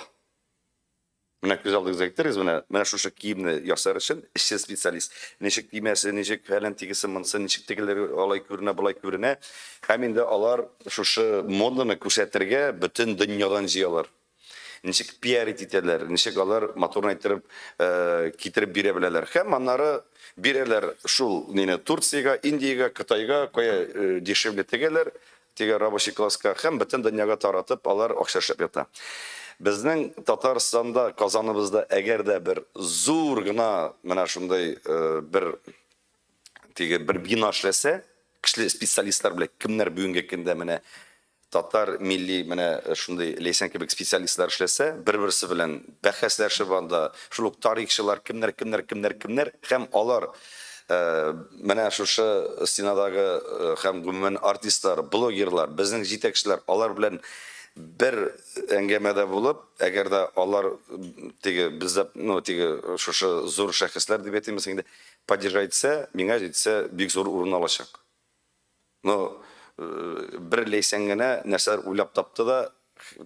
Менә күз алдыгызга китерегез, менә шушы киемне ясар өчен эшче специалист. Ничек кимәсе, ничек фәлән тигесе, монысы, ничек тегеләре алай күренә, болай күренә. Һәм инде алар шушы моданы күрсәтергә бөтен дөньядан җыялар. Ничек пиарить итәләр, ничек алар матур әйттереп китереп бирә беләләр. Һәм аннары бирәләр шул нине Турциягә, Индиягә, Кытайга, кая дешевле тегәләр, теге рабочий класска һәм бөтен дөньяга таратып алар акча эшләп ята. Безнең Татарстанда, Казаныбызда әгәр дә бер зур гына менә шундай бер теге бер бина эшләсә, кешеле специалистлар белән кемнәр бүгенге көндә менә татар милли менә шундый Ләйсән кебек специалистлар эшләсә, бер-берсе белән бәхәсләшеп анда шул ук тарихчылар кемнәр, кемнәр, кемнәр, кемнәр һәм алар менә шушы стенадагы һәм гомумән артистлар, блогерлар, безнең җитәкчеләр алар белән бер әңгәмәдә булып, әгәр дә алар теге бездә, ну, теге шушы зур шәхесләр дип әйтимез инде, поддержать итсә, миңа җитсә бик зур урын алачак. Но бер Ләйсән генә нәрсәләр уйлап тапты да,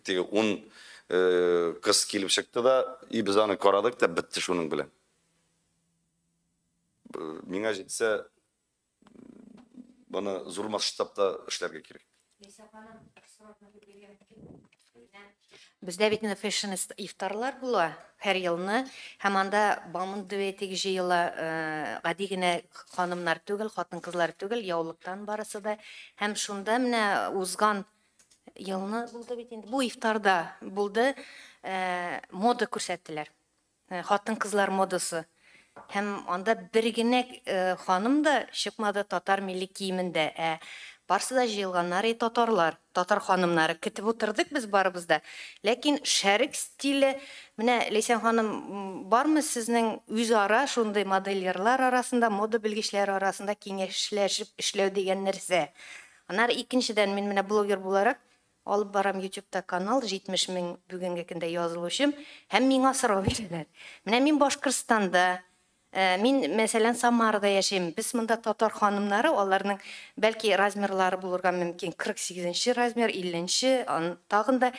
теге 10 кыз килеп чыкты да, и без аны карадык та бетте шуның белән. Миңа җитсә, моны зур масштабта эшләргә кирәк. Бездә бит инде фэшн ифтарлар була һәр елны, һәм анда бамын дуэтик җыела, гади генә ханымнар түгел, хатын-кызлар түгел, яулыктан барысы да. Һәм шунда менә узган елны булды бит инде, бу ифтарда булды, мода күрсәттеләр. Хатын-кызлар модасы. Һәм анда бер генә ханым да чыкмады татар милли киемендә. Ә барысы да җыелганнар и татарлар, татар ханымнары. Көтеп утырдык без барыбыз да. Ләкин шәрык стиле, менә Ләйсән ханым, бармы сезнең үзара шундый модельерлар арасында, мода белгечләре арасында киңәшләшеп эшләү дигән нәрсә? Аннары икенчедән, мин менә блогер буларак алып барам YouTube'та канал, 70 мең бүгенге көндә язылучым, һәм миңа сорау бирәләр. Менә мин Башкортстанда, мин, мәсәлән, Самарада яшим. Без монда татар ханымнары, аларның бәлки размерлары булырга мөмкин, 48 размер, 50-нче, тагын да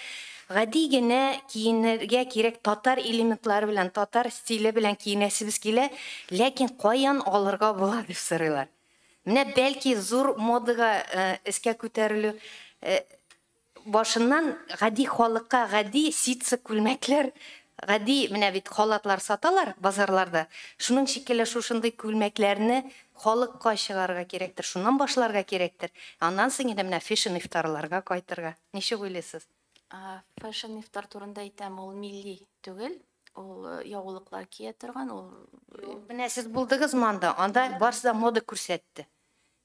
гади генә киенергә кирәк татар элементлары белән, татар стиле белән киенәсебез килә, ләкин каян алырга була дип сорыйлар. Менә бәлки зур модага эскә күтәрелү башыннан гади халыкка гади ситсы күлмәкләр, гади менә бит халатлар саталар базарларда. Шуның шикелле шушындый күлмәкләрне халыкка чыгарырга кирәктер, шуннан башларга кирәктер. Аннан соң инде менә фэшн ифтарларга кайтырга. Ничек уйлыйсыз? Фэшн ифтар турында әйтәм, ул милли түгел, ул яулыклар кия торган, ул Менә сез булдыгызмы анда? Анда барысы да мода күрсәтте.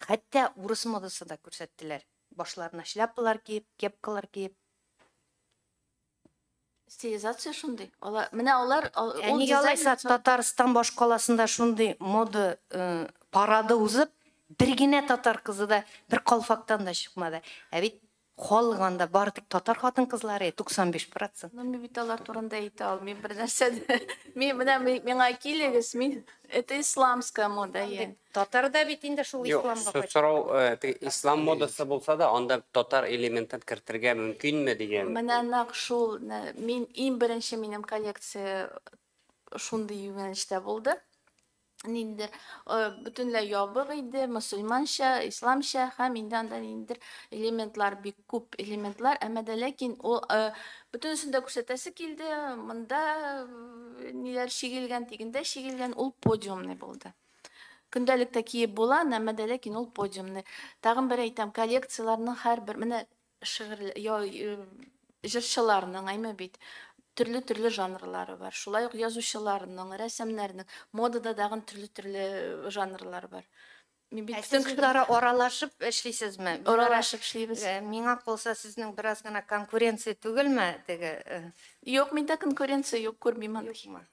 Хәтта урыс модасы да күрсәттеләр. Башларына шляпалар киеп, кепкалар киеп. Стилизация шундый. Алар, менә алар, ул нигә алайса Татарстан башкаласында шундый мода парады узып, бер генә татар кызы да бер калфактан да чыкмады. Ә бит халык анда бары тик татар хатын-кызлары 95%. Ну, мин бит алар турында әйтә алмыйм бер нәрсә дә. Мин менә миңа килегез, мин это исламская мода. Татар да бит инде шул исламга кайтты. Сорау, ислам модасы булса да, анда татар элементын кертергә мөмкинме дигән. Менә нәкъ шул, мин иң беренче минем коллекция шундый юнәлештә булды. Ниндидер бөтенләй ябык иде, мөселманча, исламча һәм инде анда ниндидер элементлар, бик күп элементлар, әмма дә ләкин ул бөтенесен дә күрсәтәсе килде, монда ниләр чигелгән, тегендә чигелгән, ул подиумный булды. Көндәлектә киеп була, әмма дә ләкин ул подиумный. Тагын бер әйтәм, коллекцияләрнең һәрбер, менә шигырь, җырчыларның, әйме бит, төрле-төрле жанрлары бар. Шулай ук язучыларның, рәссамнарның, модада тагын төрле-төрле жанрлар бар. Мин бит Сез үзара аралашып эшлисезме? Аралашып эшлибез. Миңа калса, сезнең бераз гына конкуренция түгелме теге? Юк, миндә конкуренция юк, күрмим аны. Юкмы?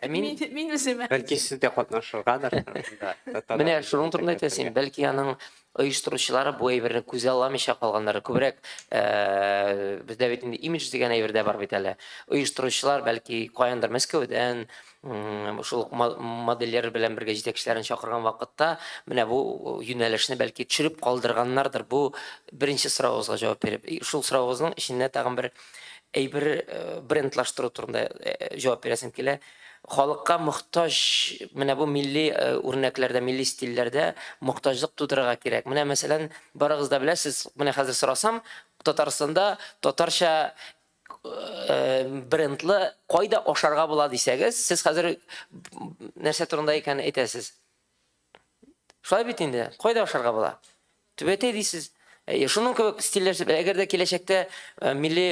Мин үземә. Бәлки сез дә катнашыргадыр. Менә шуның турында әйтәсем, бәлки аның оештыручылары бу әйберне күзалламыйча калганнар. Күбрәк бездә бит инде имидж дигән әйбер дә бар бит әле. Оештыручылар бәлки каяндыр Мәскәүдән, шул ук модельләр белән бергә җитәкчеләрен чакырган вакытта менә бу юнәлешне бәлки төшереп калдырганнардыр. Бу беренче соравыгызга җавап биреп, шул соравыгызның эчендә тагын бер әйбер брендлаштыру турында җавап бирәсем килә. Халыкка мохтаҗ, менә бу милли үрнәкләрдә, милли стильләрдә мохтаҗлык тудырырга кирәк. Менә мәсәлән, барыгыз да беләсез, менә хәзер сорасам, Татарстанда татарча брендлы кайда ашарга була дисәгез, сез хәзер нәрсә турында икәнен әйтәсез. Шулай бит инде, кайда ашарга була? Түбәтәй дисез. Шуның кебек стильләр, әгәр дә киләчәктә милли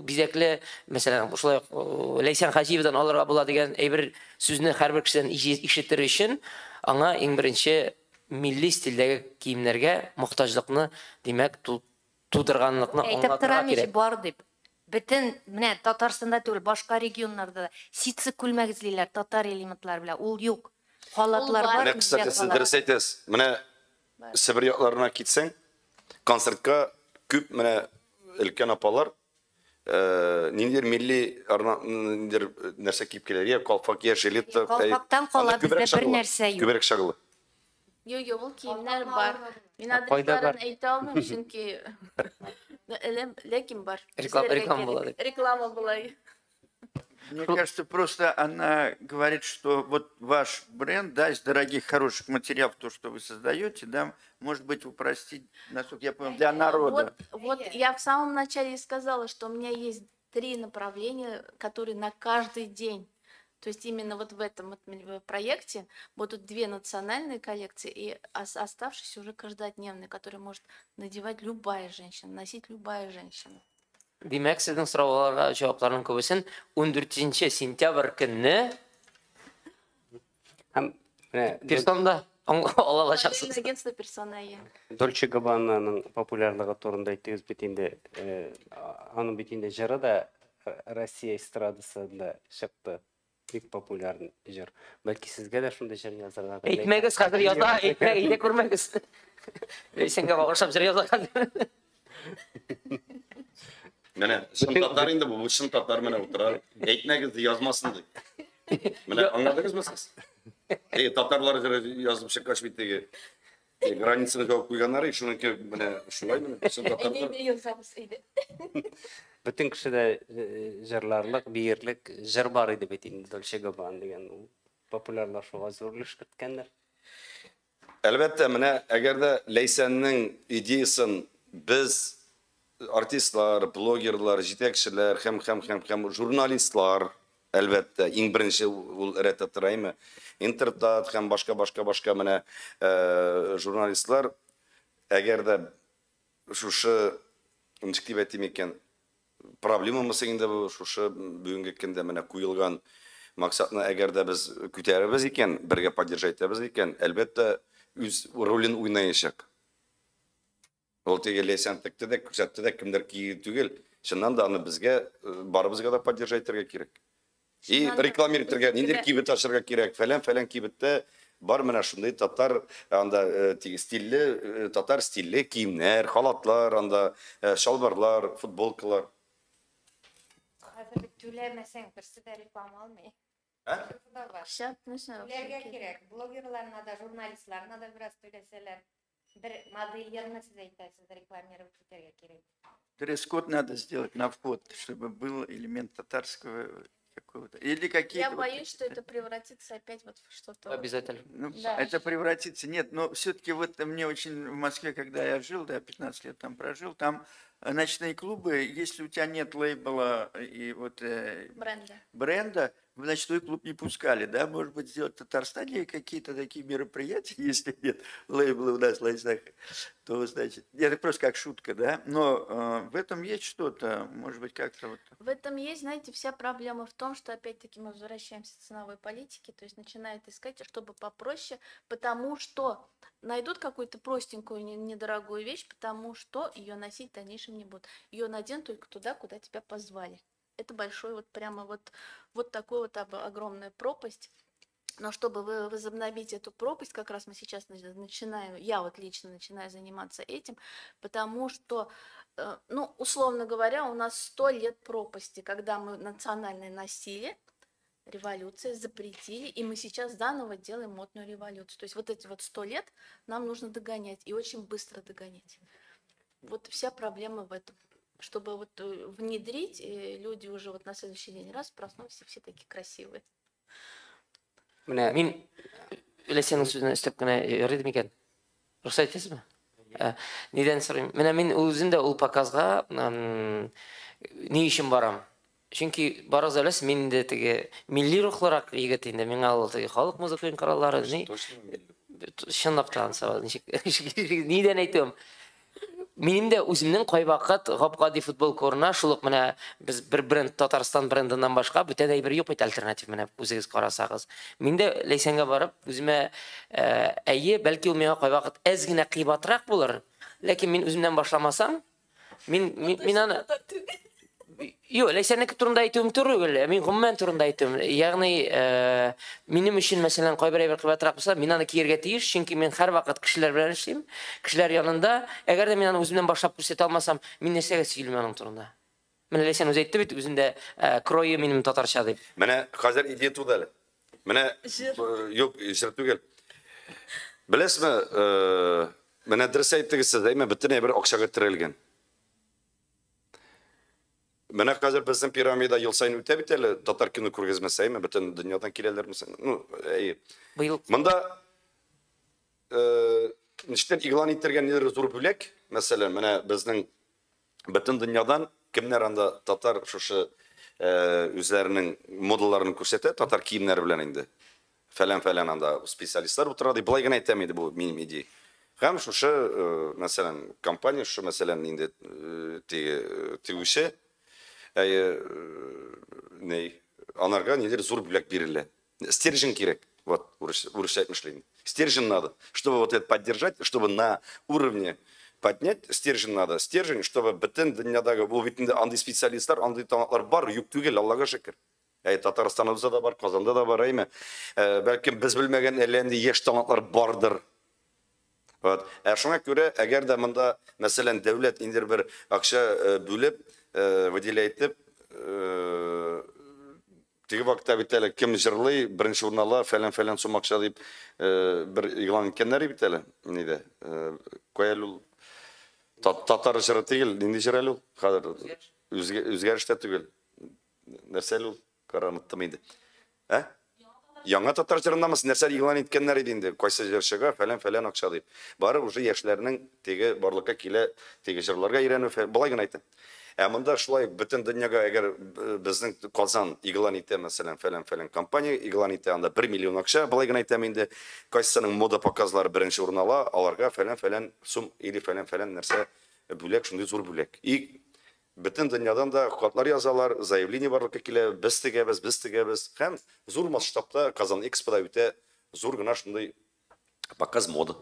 бизәкле, мәсәлән, шулай ук Ләйсән Хаҗиевадан алырга була дигән әйбер сүзне һәрбер кешедән ишетер өчен, аңа иң беренче милли стильдәге киемнәргә мохтаҗлыкны, димәк, тудырганлыкны Әйтеп аңлатырга торам ич, кирәк. бар дип. Бөтен, менә Татарстанда түгел, башка регионнарда да ситсы күлмәк эзлиләр татар элементлары белән. Ул юк. Халатлар бар. Менә, кстати, сез дөрес әйтәсез. Менә Себер якларына китсәң, концертка күп менә өлкән апалар ниндидер милли ниндидер нәрсә киеп киләләр, я калфак, я жилет. Калфактан кала бездә бер нәрсә юк. Күбрәк чагылы. Юк, юк, ул киемнәр бар. Мин адресларын әйтә алмыйм, чөнки ләкин бар. Реклама була дип. Реклама була. Мне кажется, просто она говорит, что вот ваш бренд, да, из дорогих, хороших материалов, то, что вы создаете, да, может быть, упростить, насколько я понял, для народа. Вот я в самом начале и сказала, что у меня есть 3 направления, которые на каждый день. То есть именно вот в этом вот проекте будут 2 национальные коллекции и оставшиеся уже каждодневные, которые может надевать любая женщина, носить любая женщина. Димәк, сезнең сорауларга җавапларның күбесен 14 сентябрь көнне һәм менә Персонда ала алачаксыз. Агентство Персона. Дольче Габбананың популярлыгы турында әйттегез бит инде. Аның бит инде җыры да Россия эстрадасында чыкты. Бик популяр җыр. Бәлки сезгә дә шундый җыр язарга. Әйтмәгез, хәзер яза, әйтмә, әйтә күрмәгез. Ләйсәнгә багышлап җыр яза хәзер. Менә чын татар инде бу, чын татар менә утыра. Әйтмәгез, язмасын ди. Менә аңладыгызмы сез? Теге татарлар җыры язып чыккач бит теге границаны җавып куйганнар, шуныкы менә шулай менә чын татарлар. Бөтен кешедә җырларлык, биерлек җыр бар иде бит инде Дольче Габбана дигән ул популярлашуга зур өлеш керткәндер. Әлбәттә, менә әгәр дә Ләйсәннең идеясын без артистлар, блогерлар, җитәкчеләр һәм журналистлар, әлбәттә, иң беренче ул рәттә тора име? Интертат һәм башка менә журналистлар, әгәр дә шушы, ничек дип әйтим икән, проблемамыз инде бу шушы бүгенге көндә менә куелган максатны әгәр дә без күтәрәбез икән, бергә поддержать итәбез икән, әлбәттә, үз ролен уйнаячак. Ул теге Ләйсән текте дә, күрсәтте дә, кемдер киге түгел. Чыннан да аны безгә, барыбызга да поддержать итәргә кирәк. И рекламировать итәргә, ниндидер кибет ачарга кирәк, фәлән-фәлән кибеттә бар менә шундый татар, анда теге стильле, татар стильле киемнәр, халатлар, анда чалбарлар, футболкалар. Хәзер бит түләмәсәң, берсе дә реклама алмый. Ә? Түләргә кирәк. Блогерларына да, журналистларына да бераз түләсәләр. Бер модельерны сез әйтәсез, рекламировать итәргә кирәк. Дресс-код надо сделать на вход, чтобы был элемент татарского какого-то. Или какие-то. Я боюсь, что это превратится опять вот в что-то. Обязательно. Ну, да. Это превратится. Нет, но все-таки вот мне очень в Москве, когда я жил, да, 15 лет там прожил, там ночные клубы, если у тебя нет лейбла и вот бренда, в ночной клуб не пускали, да, может быть, сделать в Татарстане какие-то такие мероприятия, если нет лейбла у нас в Лайсах, то, значит, это просто как шутка, да, но в этом есть что-то, может быть, как-то вот. В этом есть, знаете, вся проблема в том, что, опять-таки, мы возвращаемся к ценовой политике, то есть начинают искать, чтобы попроще, потому что найдут какую-то простенькую, недорогую вещь, потому что ее носить в дальнейшем не будут. Ее наденут только туда, куда тебя позвали. Это большой вот прямо вот такой вот огромная пропасть. Но чтобы возобновить эту пропасть, как раз мы сейчас начинаем, я вот лично начинаю заниматься этим, потому что, ну, условно говоря, у нас 100 лет пропасти, когда мы национальное носили, революция, запретили, и мы сейчас заново делаем модную революцию. То есть вот эти вот 100 лет нам нужно догонять, и очень быстро догонять. Вот вся проблема в этом. Чтобы вот внедрить, люди уже вот на следующий день раз проснулись, и все такие красивые. Мин Ләйсәннең сүзенә өстәп кенә ярый микән? Рөхсәт итәсезме? Нидән сорыйм? Менә мин үзем дә ул показга ни өчен барам? Чөнки барыгыз да беләсез, мин инде теге милли рухлырак егет инде, миңа ул теге халык музыка кораллары, ни чынлап та ансабыз, ничек нидән әйтүем? Минем дә үземнең кайвакыт гап-гади футбол корына, шул ук менә без бер бренд Татарстан брендыннан башка бүтән әйбер юк бит альтернатив менә үзегез карасагыз. Мин дә Ләйсәнгә барып үземә әйе, бәлки ул миңа кайвакыт әз генә кыйбатрак булыр, ләкин мин үземнән башламасам, мин аны Юк, Ләйсәннеке турында әйтүем түгел, мин гомумән турында әйтүем. Ягъни, минем өчен, мәсәлән, кайбер әйбер кыйбатрак булса, мин аны кияргә тиеш, чөнки мин һәрвакыт кешеләр белән эшлим, кешеләр янында. Әгәр дә мин аны үземнән башлап күрсәтә алмасам, мин нәрсәгә сөйлим аның турында? Менә Ләйсән үзе әйтте бит, үзендә крое минем татарча дип. Менә хәзер идея туды әле. Менә юк, җыр түгел. Беләсезме, менә дөрес әйттегез сез, әйме бөтен әйбер акчага терәлгән. Менә хәзер безнең пирамида ел саен үтә бит әле татар кино күргәзмәсе, әйме, бөтен дөньядан киләләр мәсәлән. Ну, әйе. Быел Монда ничектер игълан ителгән нидер зур бүләк, мәсәлән, менә безнең бөтен дөньядан кемнәр анда татар шушы үзләренең модаларын күрсәтә, татар киемнәре белән инде. Фәлән-фәлән анда специалистлар утыра дип, былай гына әйтәм инде, бу минем идея. Һәм шушы, мәсәлән, компания, шушы, мәсәлән, инде теге тегүче, әйе, ни, анарга нидер зур бүләк бирелә. Стержень кирәк. Вот, урысча әйтмешли. Стержень надо, чтобы вот это поддержать, чтобы на уровне поднять, стержень надо. Стержень, чтобы бөтен дөньядагы, бу бит инде андый специалистлар, андый талантлар бар, юк түгел, Аллага шөкер. Әй, Татарстаныбызда да бар, Казанда да бар, әйме. Бәлкем без белмәгән әллә нинди яшь талантлар бардыр. Вот. Ә шуңа күрә, әгәр дә монда, мәсәлән, дәүләт инде бер акча бүлеп, выделять итеп, теге вакытта бит әле кем җырлый, беренче урын ала, фәлән-фәлән сум акча дип бер игълан иткәннәр бит әле, нидә. Кая әле ул? Татар җыры түгел, нинди җыр әле ул? Хәзер үзгәреш тә түгел. Нәрсә әле ул? Кара, оныттым инде. Ә? Яңа татар җырындамы? Нәрсә игълан иткәннәр иде инде? Кайсы җырчыга фәлән-фәлән акча дип. Бары уже яшьләрнең теге барлыкка килә, теге җырларга өйрәнү, былай гына әйтәм. Ә монда шулай бөтен дөньяга, әгәр безнең Казан игълан итә, мәсәлән, фәлән-фәлән компания игълан итә, анда 1 миллион акча, былай гына әйтәм инде, кайсының мода показлары беренче урын ала, аларга фәлән-фәлән сум или фәлән-фәлән нәрсә бүләк, шундый зур бүләк. И бөтен дөньядан да хатлар язалар, заявление барлыкка килә, без тегәбез, без тегәбез. Һәм зур масштабта Казан Экспода үтә зур гына шундый показ моды.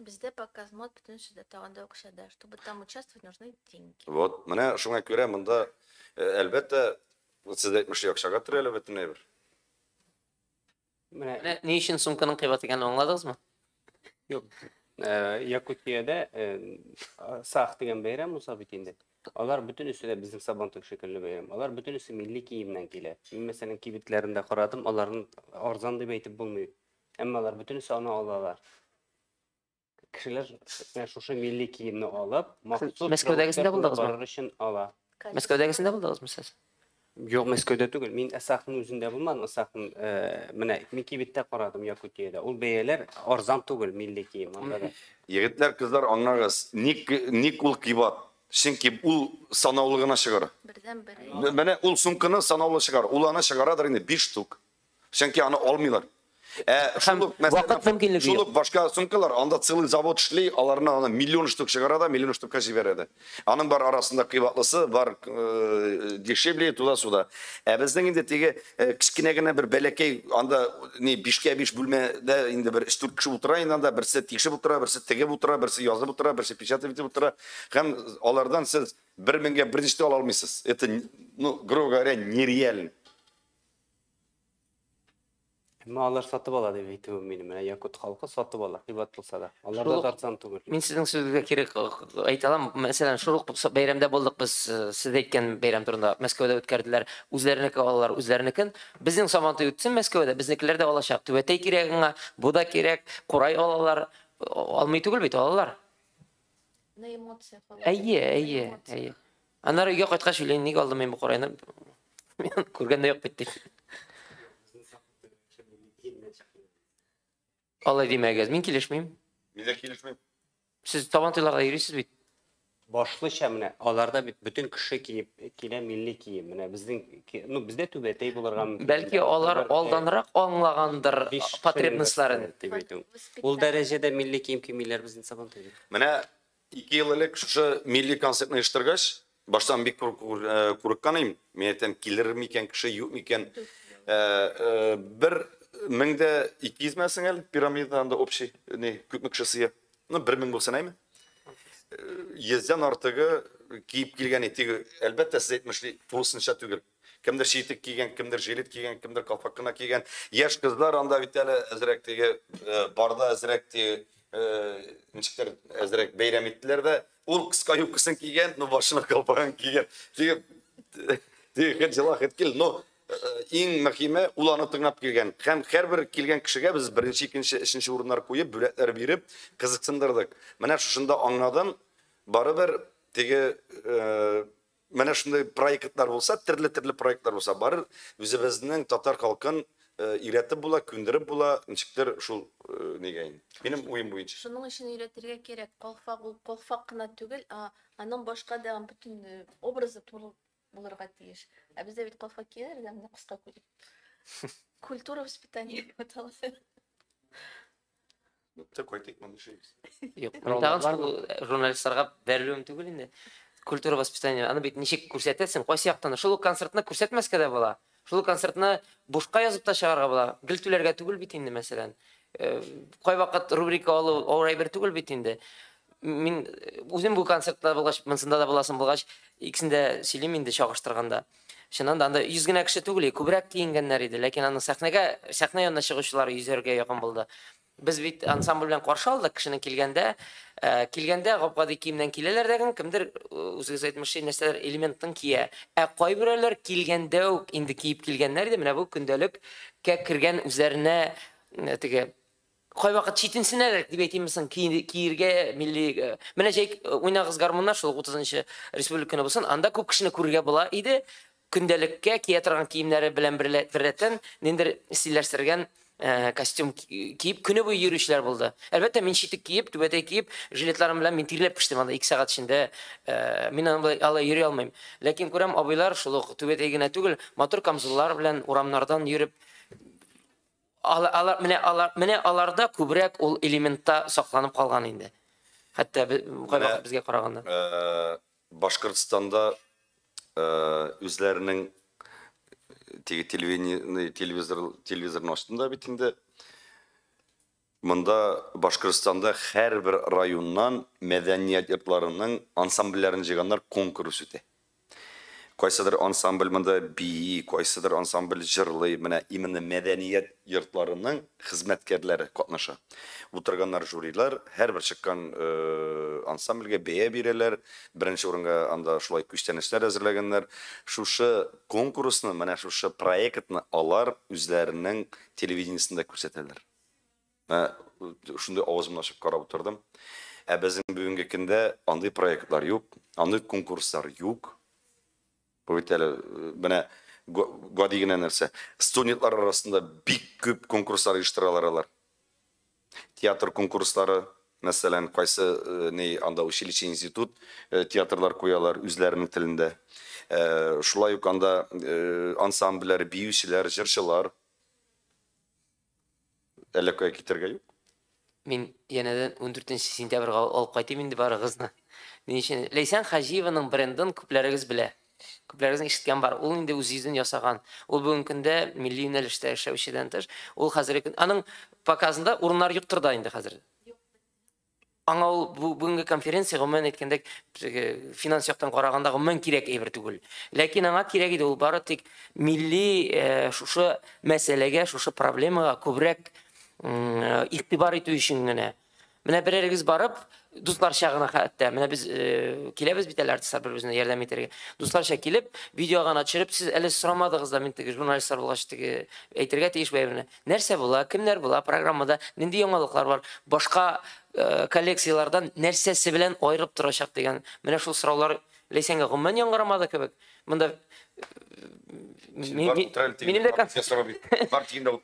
Бездә показ мод бөтенесе дә тагын да акчада. Чтобы там участвовать, нужны деньги. Вот, менә шуңа күрә монда, әлбәттә, сез әйтмешли, акчага терәлә бөтен әйбер. Менә ни өчен сумканың кыйбат икәнен аңладыгызмы? Юк. Якутиядә Сах дигән бәйрәм уза бит инде. Алар бөтенесе дә безнең Сабантуй шикелле бәйрәм. Алар бөтенесе милли киемнән килә. Мин, мәсәлән, кибетләрендә карадым, аларның арзан дип әйтеп булмый. Әмма алар бөтенесе аны алалар. Кешеләр менә шушы милли киемне алып, махсус Мәскәүдәгесендә булдыгызмы? барыр өчен ала. Мәскәүдәгесендә булдыгызмы сез? Юк, Мәскәүдә түгел. Мин Ысахның үзендә булмадым. Ысахның, менә мин кибеттә карадым Якутиядә. Ул бәяләр арзан түгел милли кием анда да. Егетләр, кызлар, аңлагыз, ник ник ул кыйбат? Чөнки ул санаулы гына чыгара. Бердән бер. Менә ул сумканы санаулы чыгара. Ул аны чыгарадыр инде 5 штук. Чөнки аны алмыйлар. Ә шул ук, мәсәлән, вакыт мөмкинлеге шул юк. ук башка сумкалар, анда целый завод эшли, аларны аны миллион штук чыгара да, миллион штукка җибәрә дә. Аның бар арасында кыйбатлысы, бар дешевле, туда-сюда. Ә безнең инде теге кечкенә генә бер бәләкәй, анда ни 5-кә 5 бүлмәдә инде бер 3-4 кеше утыра инде анда, берсе тикшеп утыра, берсе тегеп утыра, берсе язып утыра, берсе печатать итеп утыра. Һәм алардан сез 1 меңгә бер ничә ала алмыйсыз. Это, ну, грубо говоря, нереально. Әмма алар сатып ала дип әйтүем минем. Менә якут халкы сатып ала, кыйбат булса да. Алар да арзан түгел. Мин сезнең сүзегезгә кире әйтә алам. Мәсәлән, шул ук бәйрәмдә булдык без, сез әйткән бәйрәм турында Мәскәүдә үткәрделәр. Үзләренеке алалар, үзләренекен. Безнең Сабантуй үтсен Мәскәүдә, безнекеләр дә алачак. Түбәтәй кирәк аңа, бу да кирәк, курай алалар. Алмый түгел бит, алалар. На эмоциях алалар. Әйе, әйе, әйе. Аннары өйгә кайткач уйлыйм, нигә алдым мин бу курайны? Мин күргән дә юк бит дип. Алай димәгез, мин килешмим. Мин дә килешмим. Сез Сабантуйларда йөрисез бит. Башлыча менә аларда бит бөтен кеше киеп килә милли кием. Менә безнең, ну, бездә түбәтәй булырга мөмкин. Бәлки алар алданрак аңлагандыр потребностьларын. Дип әйтү. Ул дәрәҗәдә милли кием кимиләр безнең Сабантуйда. Менә 2 ел элек шушы милли концертны оештыргач, баштан бик курыккан идем. Мин әйтәм, килер микән кеше, юк микән? 1200 мәсең әле пирамида анда общий, не, күпме кеше сыя? Ну, 1000 булсын, әйме? 100-дән артыгы киеп килгән иде. Әлбәттә, сез әйтмешли, тулысынча түгел. Кемдер читек кигән, кемдер жилет кигән, кемдер калфак кына кигән. Яшь кызлар анда бит әле әзрәк теге барда әзрәк теге ничектер әзрәк бәйрәм иттеләр дә, ул кыска юбкасын кигән, но башына калфагын кигән. Теге хет җыла, хет кил, но иң мөһиме, ул аны тыңлап килгән. Һәм һәрбер килгән кешегә без беренче, икенче, өченче урыннар куеп, бүләкләр биреп, кызыксындырдык. Менә шушында аңладым, барыбер теге Менә шундый проектлар булса, төрле-төрле проектлар булса, бары үзебезнең татар халкын өйрәтеп була, күндереп була, ничектер шул нигә инде. Минем уем буенча. Шуның өчен өйрәтергә кирәк. Калфак ул калфак кына түгел, а аның башка да бөтен образы тулы булырга тиеш. Ә бездә бит калфак кияләр дә, менә кыска күлмәк. Культура воспитания дип атала. Такой тик моны эшлибез. Юк, мин тагын шул журналистларга бәрелүем түгел инде. Культура воспитания, аны бит ничек күрсәтәсең, кайсы яктан? Шул ук концертны күрсәтмәскә дә була. Шул ук концертны бушка язып та чыгарга була. Гел түләргә түгел бит инде, мәсәлән. Кайвакыт рубрика алу авыр әйбер түгел бит инде. Мин үзем бу концертта булгач, монсында да буласым булгач, икесен дә сөйлим инде чагыштырганда. Чыннан да анда 100 генә кеше түгел, күбрәк киенгәннәр иде, ләкин аны сәхнәгә, сәхнә янына чыгучылар 100-гә якын булды. Без бит ансамбль белән каршы алдык кешене килгәндә, килгәндә гап-гади киемнән киләләр дә, кемдер үзегез әйтмешли нәрсәләр элементын кия. Ә кайберәүләр килгәндә үк инде киеп килгәннәр иде, менә бу көндәлеккә кергән үзләренә теге кайвакыт читенсенәләр дип әйтимме соң, киергә милли. Менә җәй уйнагыз гармуннар шул 30-нчы республика көне булсын, анда күп кешене күрергә була иде. Көндәлеккә кия торган киемнәре белән беррәттән ниндидер стильләштергән костюм киеп көне буе йөрүчеләр булды. Әлбәттә, мин читек киеп, түбәтәй киеп, жилетларым белән мин тирләп пештем анда 2 сәгать эчендә. Мин аны алай йөри алмыйм. Ләкин күрәм, абыйлар шул ук түбәтәй генә түгел, матур камзуллар белән урамнардан йөреп, менә аларда күбрәк ул элементта сакланып калган инде. Хәтта кайвакыт безгә караганда. Башкортстанда үзләренең теге телевидение, телевизорны ачтым да бит инде. Монда Башкортстанда һәрбер районнан мәдәният йортларының ансамбльләрен җыйганнар, конкурс үтә. Кайсыдыр ансамбль монда бии, кайсыдыр ансамбль җырлый. Менә именно мәдәният йортларының хезмәткәрләре катнаша. Утырганнар жюрилар, һәрбер чыккан ансамбльгә бәя бирәләр. Беренче урынга анда шулай күчтәнәчләр әзерләгәннәр. Шушы конкурсны, менә шушы проектны алар үзләренең телевидениесендә күрсәтәләр. Менә шундый авызымны ачып карап утырдым. Ә безнең бүгенге көндә андый проектлар юк, андый конкурслар юк. Бу бит әле менә гади генә нәрсә. Студентлар арасында бик күп конкурслар оештыралар алар. Театр конкурслары, мәсәлән, кайсы ни анда училище, институт театрлар куялар үзләренең телендә. Шулай ук анда ансамбльләр, биючеләр, җырчылар. Әллә кая китәргә юк. Мин янәдән 14 сентябрьгә алып кайтыйм инде барыгызны. Ни өчен? Ләйсән Хаҗиеваның брендын күпләрегез белә. Күпләрегезнең ишеткән бар. Ул инде үз йөзен ясаган. Ул бүгенге көндә милли юнәлештә эшләүчедән тыш, ул хәзерге көн аның показында урыннар юктыр да инде хәзер. Аңа ул бүгенге конференция, гомумән әйткәндә, финанс яктан караганда гомумән кирәк әйбер түгел. Ләкин аңа кирәк иде, ул бары тик милли шушы мәсьәләгә, шушы проблемага күбрәк игътибар итү өчен генә. Менә берәрегез барып, дусларча гына хәтта, менә без киләбез бит әле артистлар бер-беребезгә ярдәм итәргә. Дусларча килеп, видео гына төшереп, сез әле сорамадыгыз да, мин теге журналистлар булгач теге әйтергә тиеш бу әйберне. Нәрсә була, кемнәр була программада, нинди яңалыклар бар, башка коллекцияләрдән нәрсәсе белән аерып торачак дигән. Менә шул сораулар Ләйсәнгә гомумән яңгырамады кебек. Монда минем дә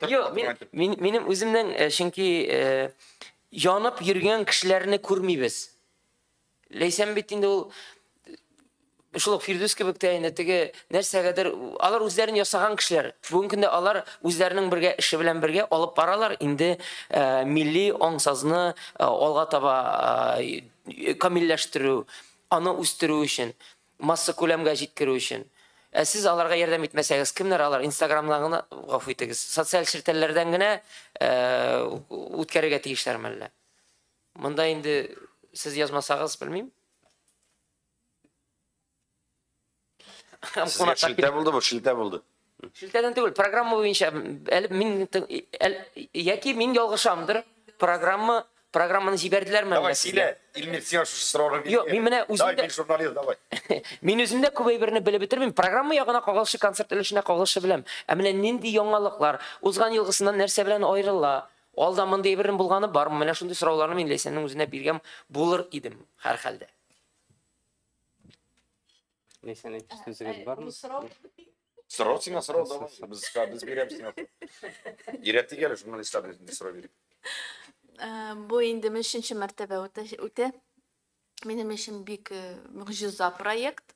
Юк, минем үземнең, чөнки янып йөргән кешеләрне күрмибез. Ләйсән бит инде ул шул ук Фирдүс кебек тә инде теге нәрсәгәдер алар үзләрен ясаган кешеләр. Бүгенге көндә алар үзләренең бергә эше белән бергә алып баралар инде милли аңсазны алга таба камилләштерү, аны үстерү өчен, масса күләмгә җиткерү өчен. Ә сез аларга ярдәм итмәсәгез, кемнәр алар? Инстаграмнан гына, гафу итегез, социаль челтәрләрдән генә үткәрергә тиешләр мәллә? Монда инде сез язмасагыз, белмим. Сезгә шелтә булды бу, шелтә булды. Шелтәдән түгел, программа буенча, әле мин яки мин ялгышамдыр, программаны җибәрделәрме? Давай, сөйлә, Илмир, сиңа шушы сорауны биргән. Юк, мин менә үзем Давай, дә мин журналист, давай. Мин үзем дә күп әйберне белеп бетермим. Программа ягына кагылышы, концерт өлешенә кагылышы беләм. Ә менә нинди яңалыклар, узган елгысыннан нәрсә белән аерыла, алда мондый әйбернең булганы бармы? Менә шундый сорауларны мин Ләйсәннең үзенә биргән булыр идем, һәрхәлдә. Ләйсән, әйтер сүзегез бармы? Бу сорау. Сорау сиңа, сорау давай. Без без бирәбез сиңа. Өйрәттек әле журналистлар сорау биреп. Бу инде өченче мәртәбә үтә. Минем өчен бик могҗиза проект.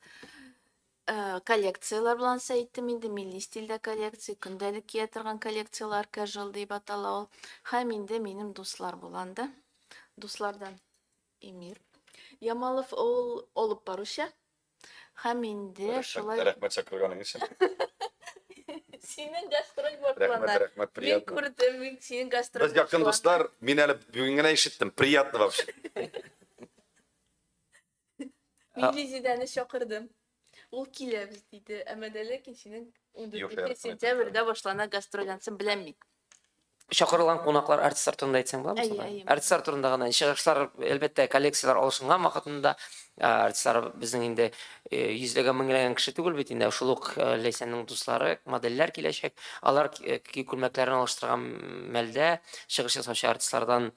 Коллекцияләр белән әйттем инде, милли стильдә коллекция, көндәлек кия торган коллекцияләр, casual дип атала ул. Һәм инде минем дуслар буланды. Дуслардан Эмир Ямалов ул алып баручы. Һәм инде шулай. Рәхмәт чакырганың өчен. Синең гастроль башлана. Рәхмәт, рәхмәт, Мин приятно. күрдем, мин синең гастроль. Без якын дуслар, мин әле бүген генә ишеттем. Приятно вообще. Мин Лизидәне чакырдым. Ул киләбез диде. Әмма дә ләкин синең 14 сентябрьдә башлана гастроль, ансын беләм мин. Чакырылган кунаклар, артистлар турында әйтсәң буламы? Әйе, Сонда? әйе. Артистлар турында гына. Чыгышлар, әлбәттә, коллекцияләр алышынган вакытында, артистлар безнең инде йөзләгән, меңләгән кеше түгел бит инде. Шул ук Ләйсәннең дуслары, модельләр киләчәк. Алар күлмәкләрен алыштырган мәлдә чыгыш ясаучы артистлардан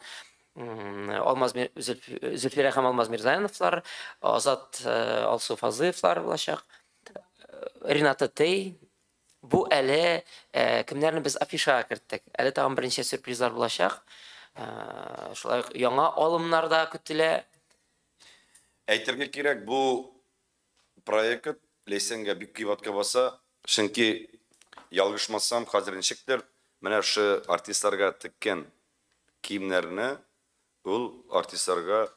Алмаз Зөлфирә һәм Алмаз Мирзаяновлар, Азат Алсу Фазлыевлар булачак. Рената Тей. Бу әле кемнәрне без афишага керттек. Әле тагын берничә сюрпризлар булачак. Шулай ук яңа алымнар да көтелә. Әйтергә кирәк, бу проект Ләйсәнгә бик кыйбатка баса, чөнки ялгышмасам, хәзер ничектер, менә шу артистларга теккән киемнәрне ул артистларга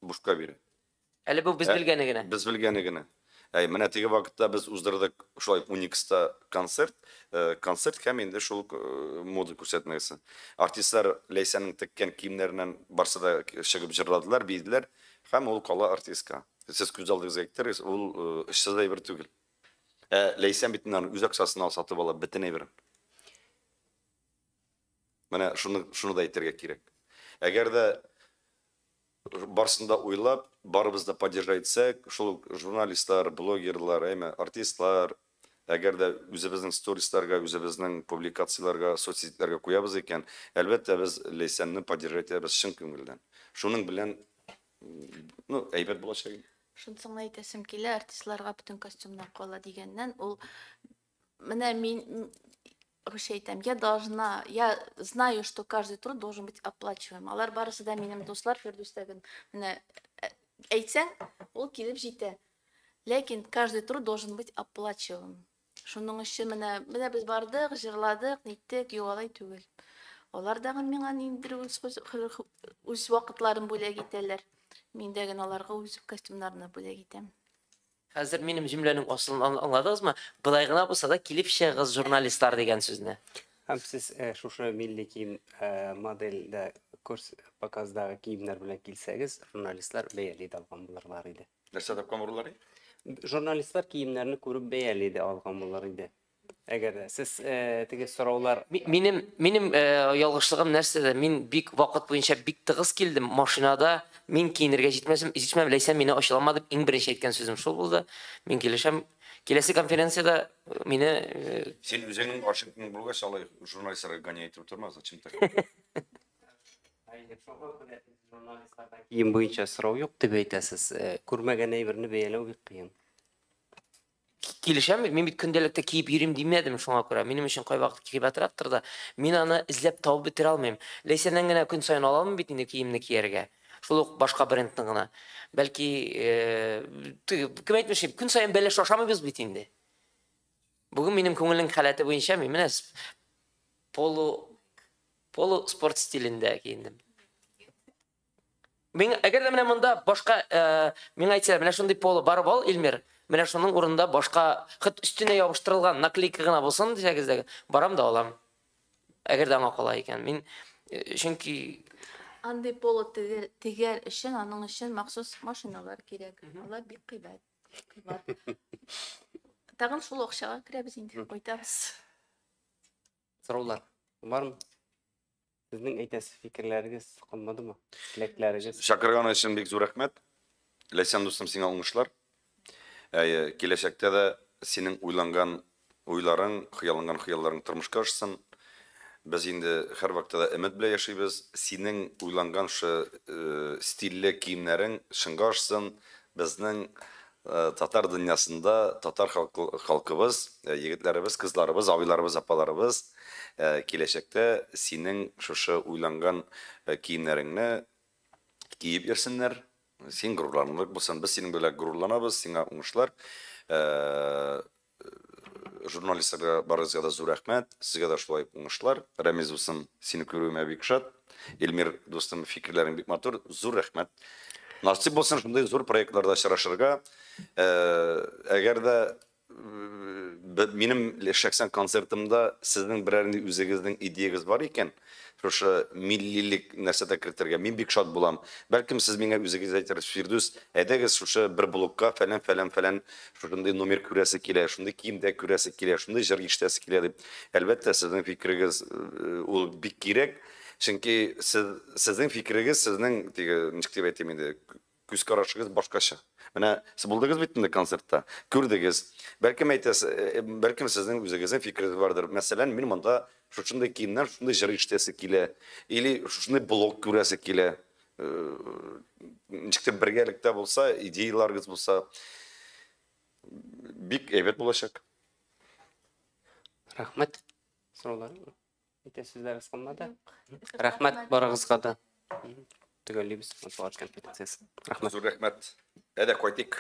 бушка бирә. Әле бу без белгәне генә. Без белгәне генә. Әй, менә теге вакытта без уздырдык шулай Уникста концерт, концерт һәм инде шул мода күрсәтмәсе. Артистлар Ләйсәннең теккән киемнәреннән барсы да чыгып җырладылар, биеделәр һәм ул кала артистка. Сез күз алдыгызга китерегез, ул эшсез әйбер түгел. Ләйсән бит инде үз акчасына сатып ала бөтен әйберен. Менә шуны да әйтергә кирәк. Әгәр дә барысын да уйлап, барыбыз да поддержать итсәк, шул ук журналистлар, блогерлар, әйме, артистлар, әгәр дә үзебезнең сторисларга, үзебезнең публикацияләргә, соцсетьләргә куябыз икән, әлбәттә, без Ләйсәнне поддержать итәбез чын күңелдән. Шуның белән, ну, әйбәт булачак инде. Шунысын гына әйтәсем килә, артистларга бөтен костюмнар кала дигәннән, ул менә мин русча әйтәм, я должна, я знаю, что каждый труд должен быть оплачиваем. Алар барысы да минем дуслар, Фирдүс тәген. Менә әйтсәң, ул килеп җитә. Ләкин каждый труд должен быть оплачиваем. Шуның өчен менә без бардык, җырладык, ниттек, юк, алай түгел. Алар дагы миңа ниндидер үз вакытларын бүләк итәләр. Мин дә генә аларга үз костюмнарны бүләк итәм. Хәзер минем җөмләнең асылын аңладыгызмы? Былай гына булса да килеп чыгыгыз журналистлар дигән сүзне. Һәм сез шушы милли кием модельдә курс показдагы киемнәр белән килсәгез, журналистлар бәяли дә алган булырлар иде. Нәрсә тапкан булырлар иде? Журналистлар киемнәрне күреп бәяли дә алган булыр иде. Әгәр дә сез теге сораулар Минем ялгышлыгым нәрсәдә? Мин бик вакыт буенча бик тыгыз килдем машинада. Мин киенергә җитмәсем, җитмәм, Ләйсән мине ачыламады дип иң беренче әйткән сүзем шул булды. Мин килешәм. Киләсе конференциядә мине Син үзеңнең ошибкаң булгач, алай журналистларга гонять итеп торма, зачем так? Кием буенча сорау юк дип әйтәсез. Күрмәгән әйберне бәяләү бик кыен. Килешәм, мин бит көндәлектә киеп йөрим димәдем шуңа күрә. Минем өчен кайвакыт кыйбатрактыр да, мин аны эзләп табып бетерә алмыйм. Ләйсәннән генә көн саен ала алмыйм бит инде киемне кияргә. Шул ук башка брендны гына. Бәлки, кем әйтмешли, көн саен бәлеш ашамыйбыз бит инде. Бүген минем күңелнең халәте буенча мин менә полу спорт стилендә киендем. Мин, әгәр дә менә монда башка, миңа әйтсәләр, менә шундый поло барып ал, Эльмир, менә шуның урынында башка хыт өстенә ябыштырылган наклейка гына булсын дисәгез дә, барам да алам. Әгәр дә аңа кала икән. Мин, чөнки андый поло тегәр өчен, аның өчен махсус машиналар кирәк. Алар бик кыйбат. Кыйбат. Тагын шул акчага керәбез инде, кайтабыз. Сораулар бармы? Сезнең әйтәсе фикерләрегез калмадымы? Теләкләрегез? Чакырган өчен бик зур рәхмәт. Ләйсән дустым, сиңа уңышлар. Әйе, киләчәктә дә синең уйланган уйларың, хыялланган хыялларың тормышка ашсын. Без инде һәрвакытта да өмет белән яшибез. Синең уйланган шы стильле киемнәрең чынга ашсын. Безнең Татар дөньясында татар халкыбыз, егетләребез, кызларыбыз, абыйларыбыз, апаларыбыз киләчәктә синең шушы уйланган киемнәреңне киеп йөрсеннәр. Син горурланырлык булсын. Без синең белән горурланабыз, сиңа уңышлар. Журналистларга барыгызга да зур рәхмәт. Сезгә дә шулай уңышлар. Рәмиз дустым, сине күрүемә бик шат. Эльмир дустым, фикерләрең бик матур. Зур рәхмәт. Насыйп булсын шундый зур проектларда очрашырга. Әгәр дә минем шәхсән концертымда сезнең берәр нинди үзегезнең идеягез бар икән, шушы миллилек нәрсәдә кертергә, мин бик шат булам. Бәлкем сез миңа үзегез әйтерсез, Фирдүс, әйдәгез шушы бер блокка фәлән, фәлән, фәлән шушындый номер күрәсе килә, шундый киемдә күрәсе килә, шундый җыр ишетәсе килә дип. Әлбәттә, сезнең фикерегез ул бик кирәк, чөнки сез, сезнең фикерегез, сезнең теге, ничек дип әйтим инде, күз карашыгыз башкача. Менә сез булдыгыз бит инде концертта, күрдегез. Бәлкем әйтәсез, бәлкем сезнең үзегезнең фикерегез бардыр. Мәсәлән, мин монда шушындый киемнән шушындый җыр ишетәсе килә, или шушындый блок күрәсе килә. Ничек тә бергәлектә булса, идеяларыгыз булса, бик әйбәт булачак. Рәхмәт. Сораулар? Әйтә сүзләрегез калмады. Рәхмәт барыгызга да. Төгәллибез матбугат конференциясен. Рәхмәт. Зур рәхмәт. Әйдә, кайтыйк.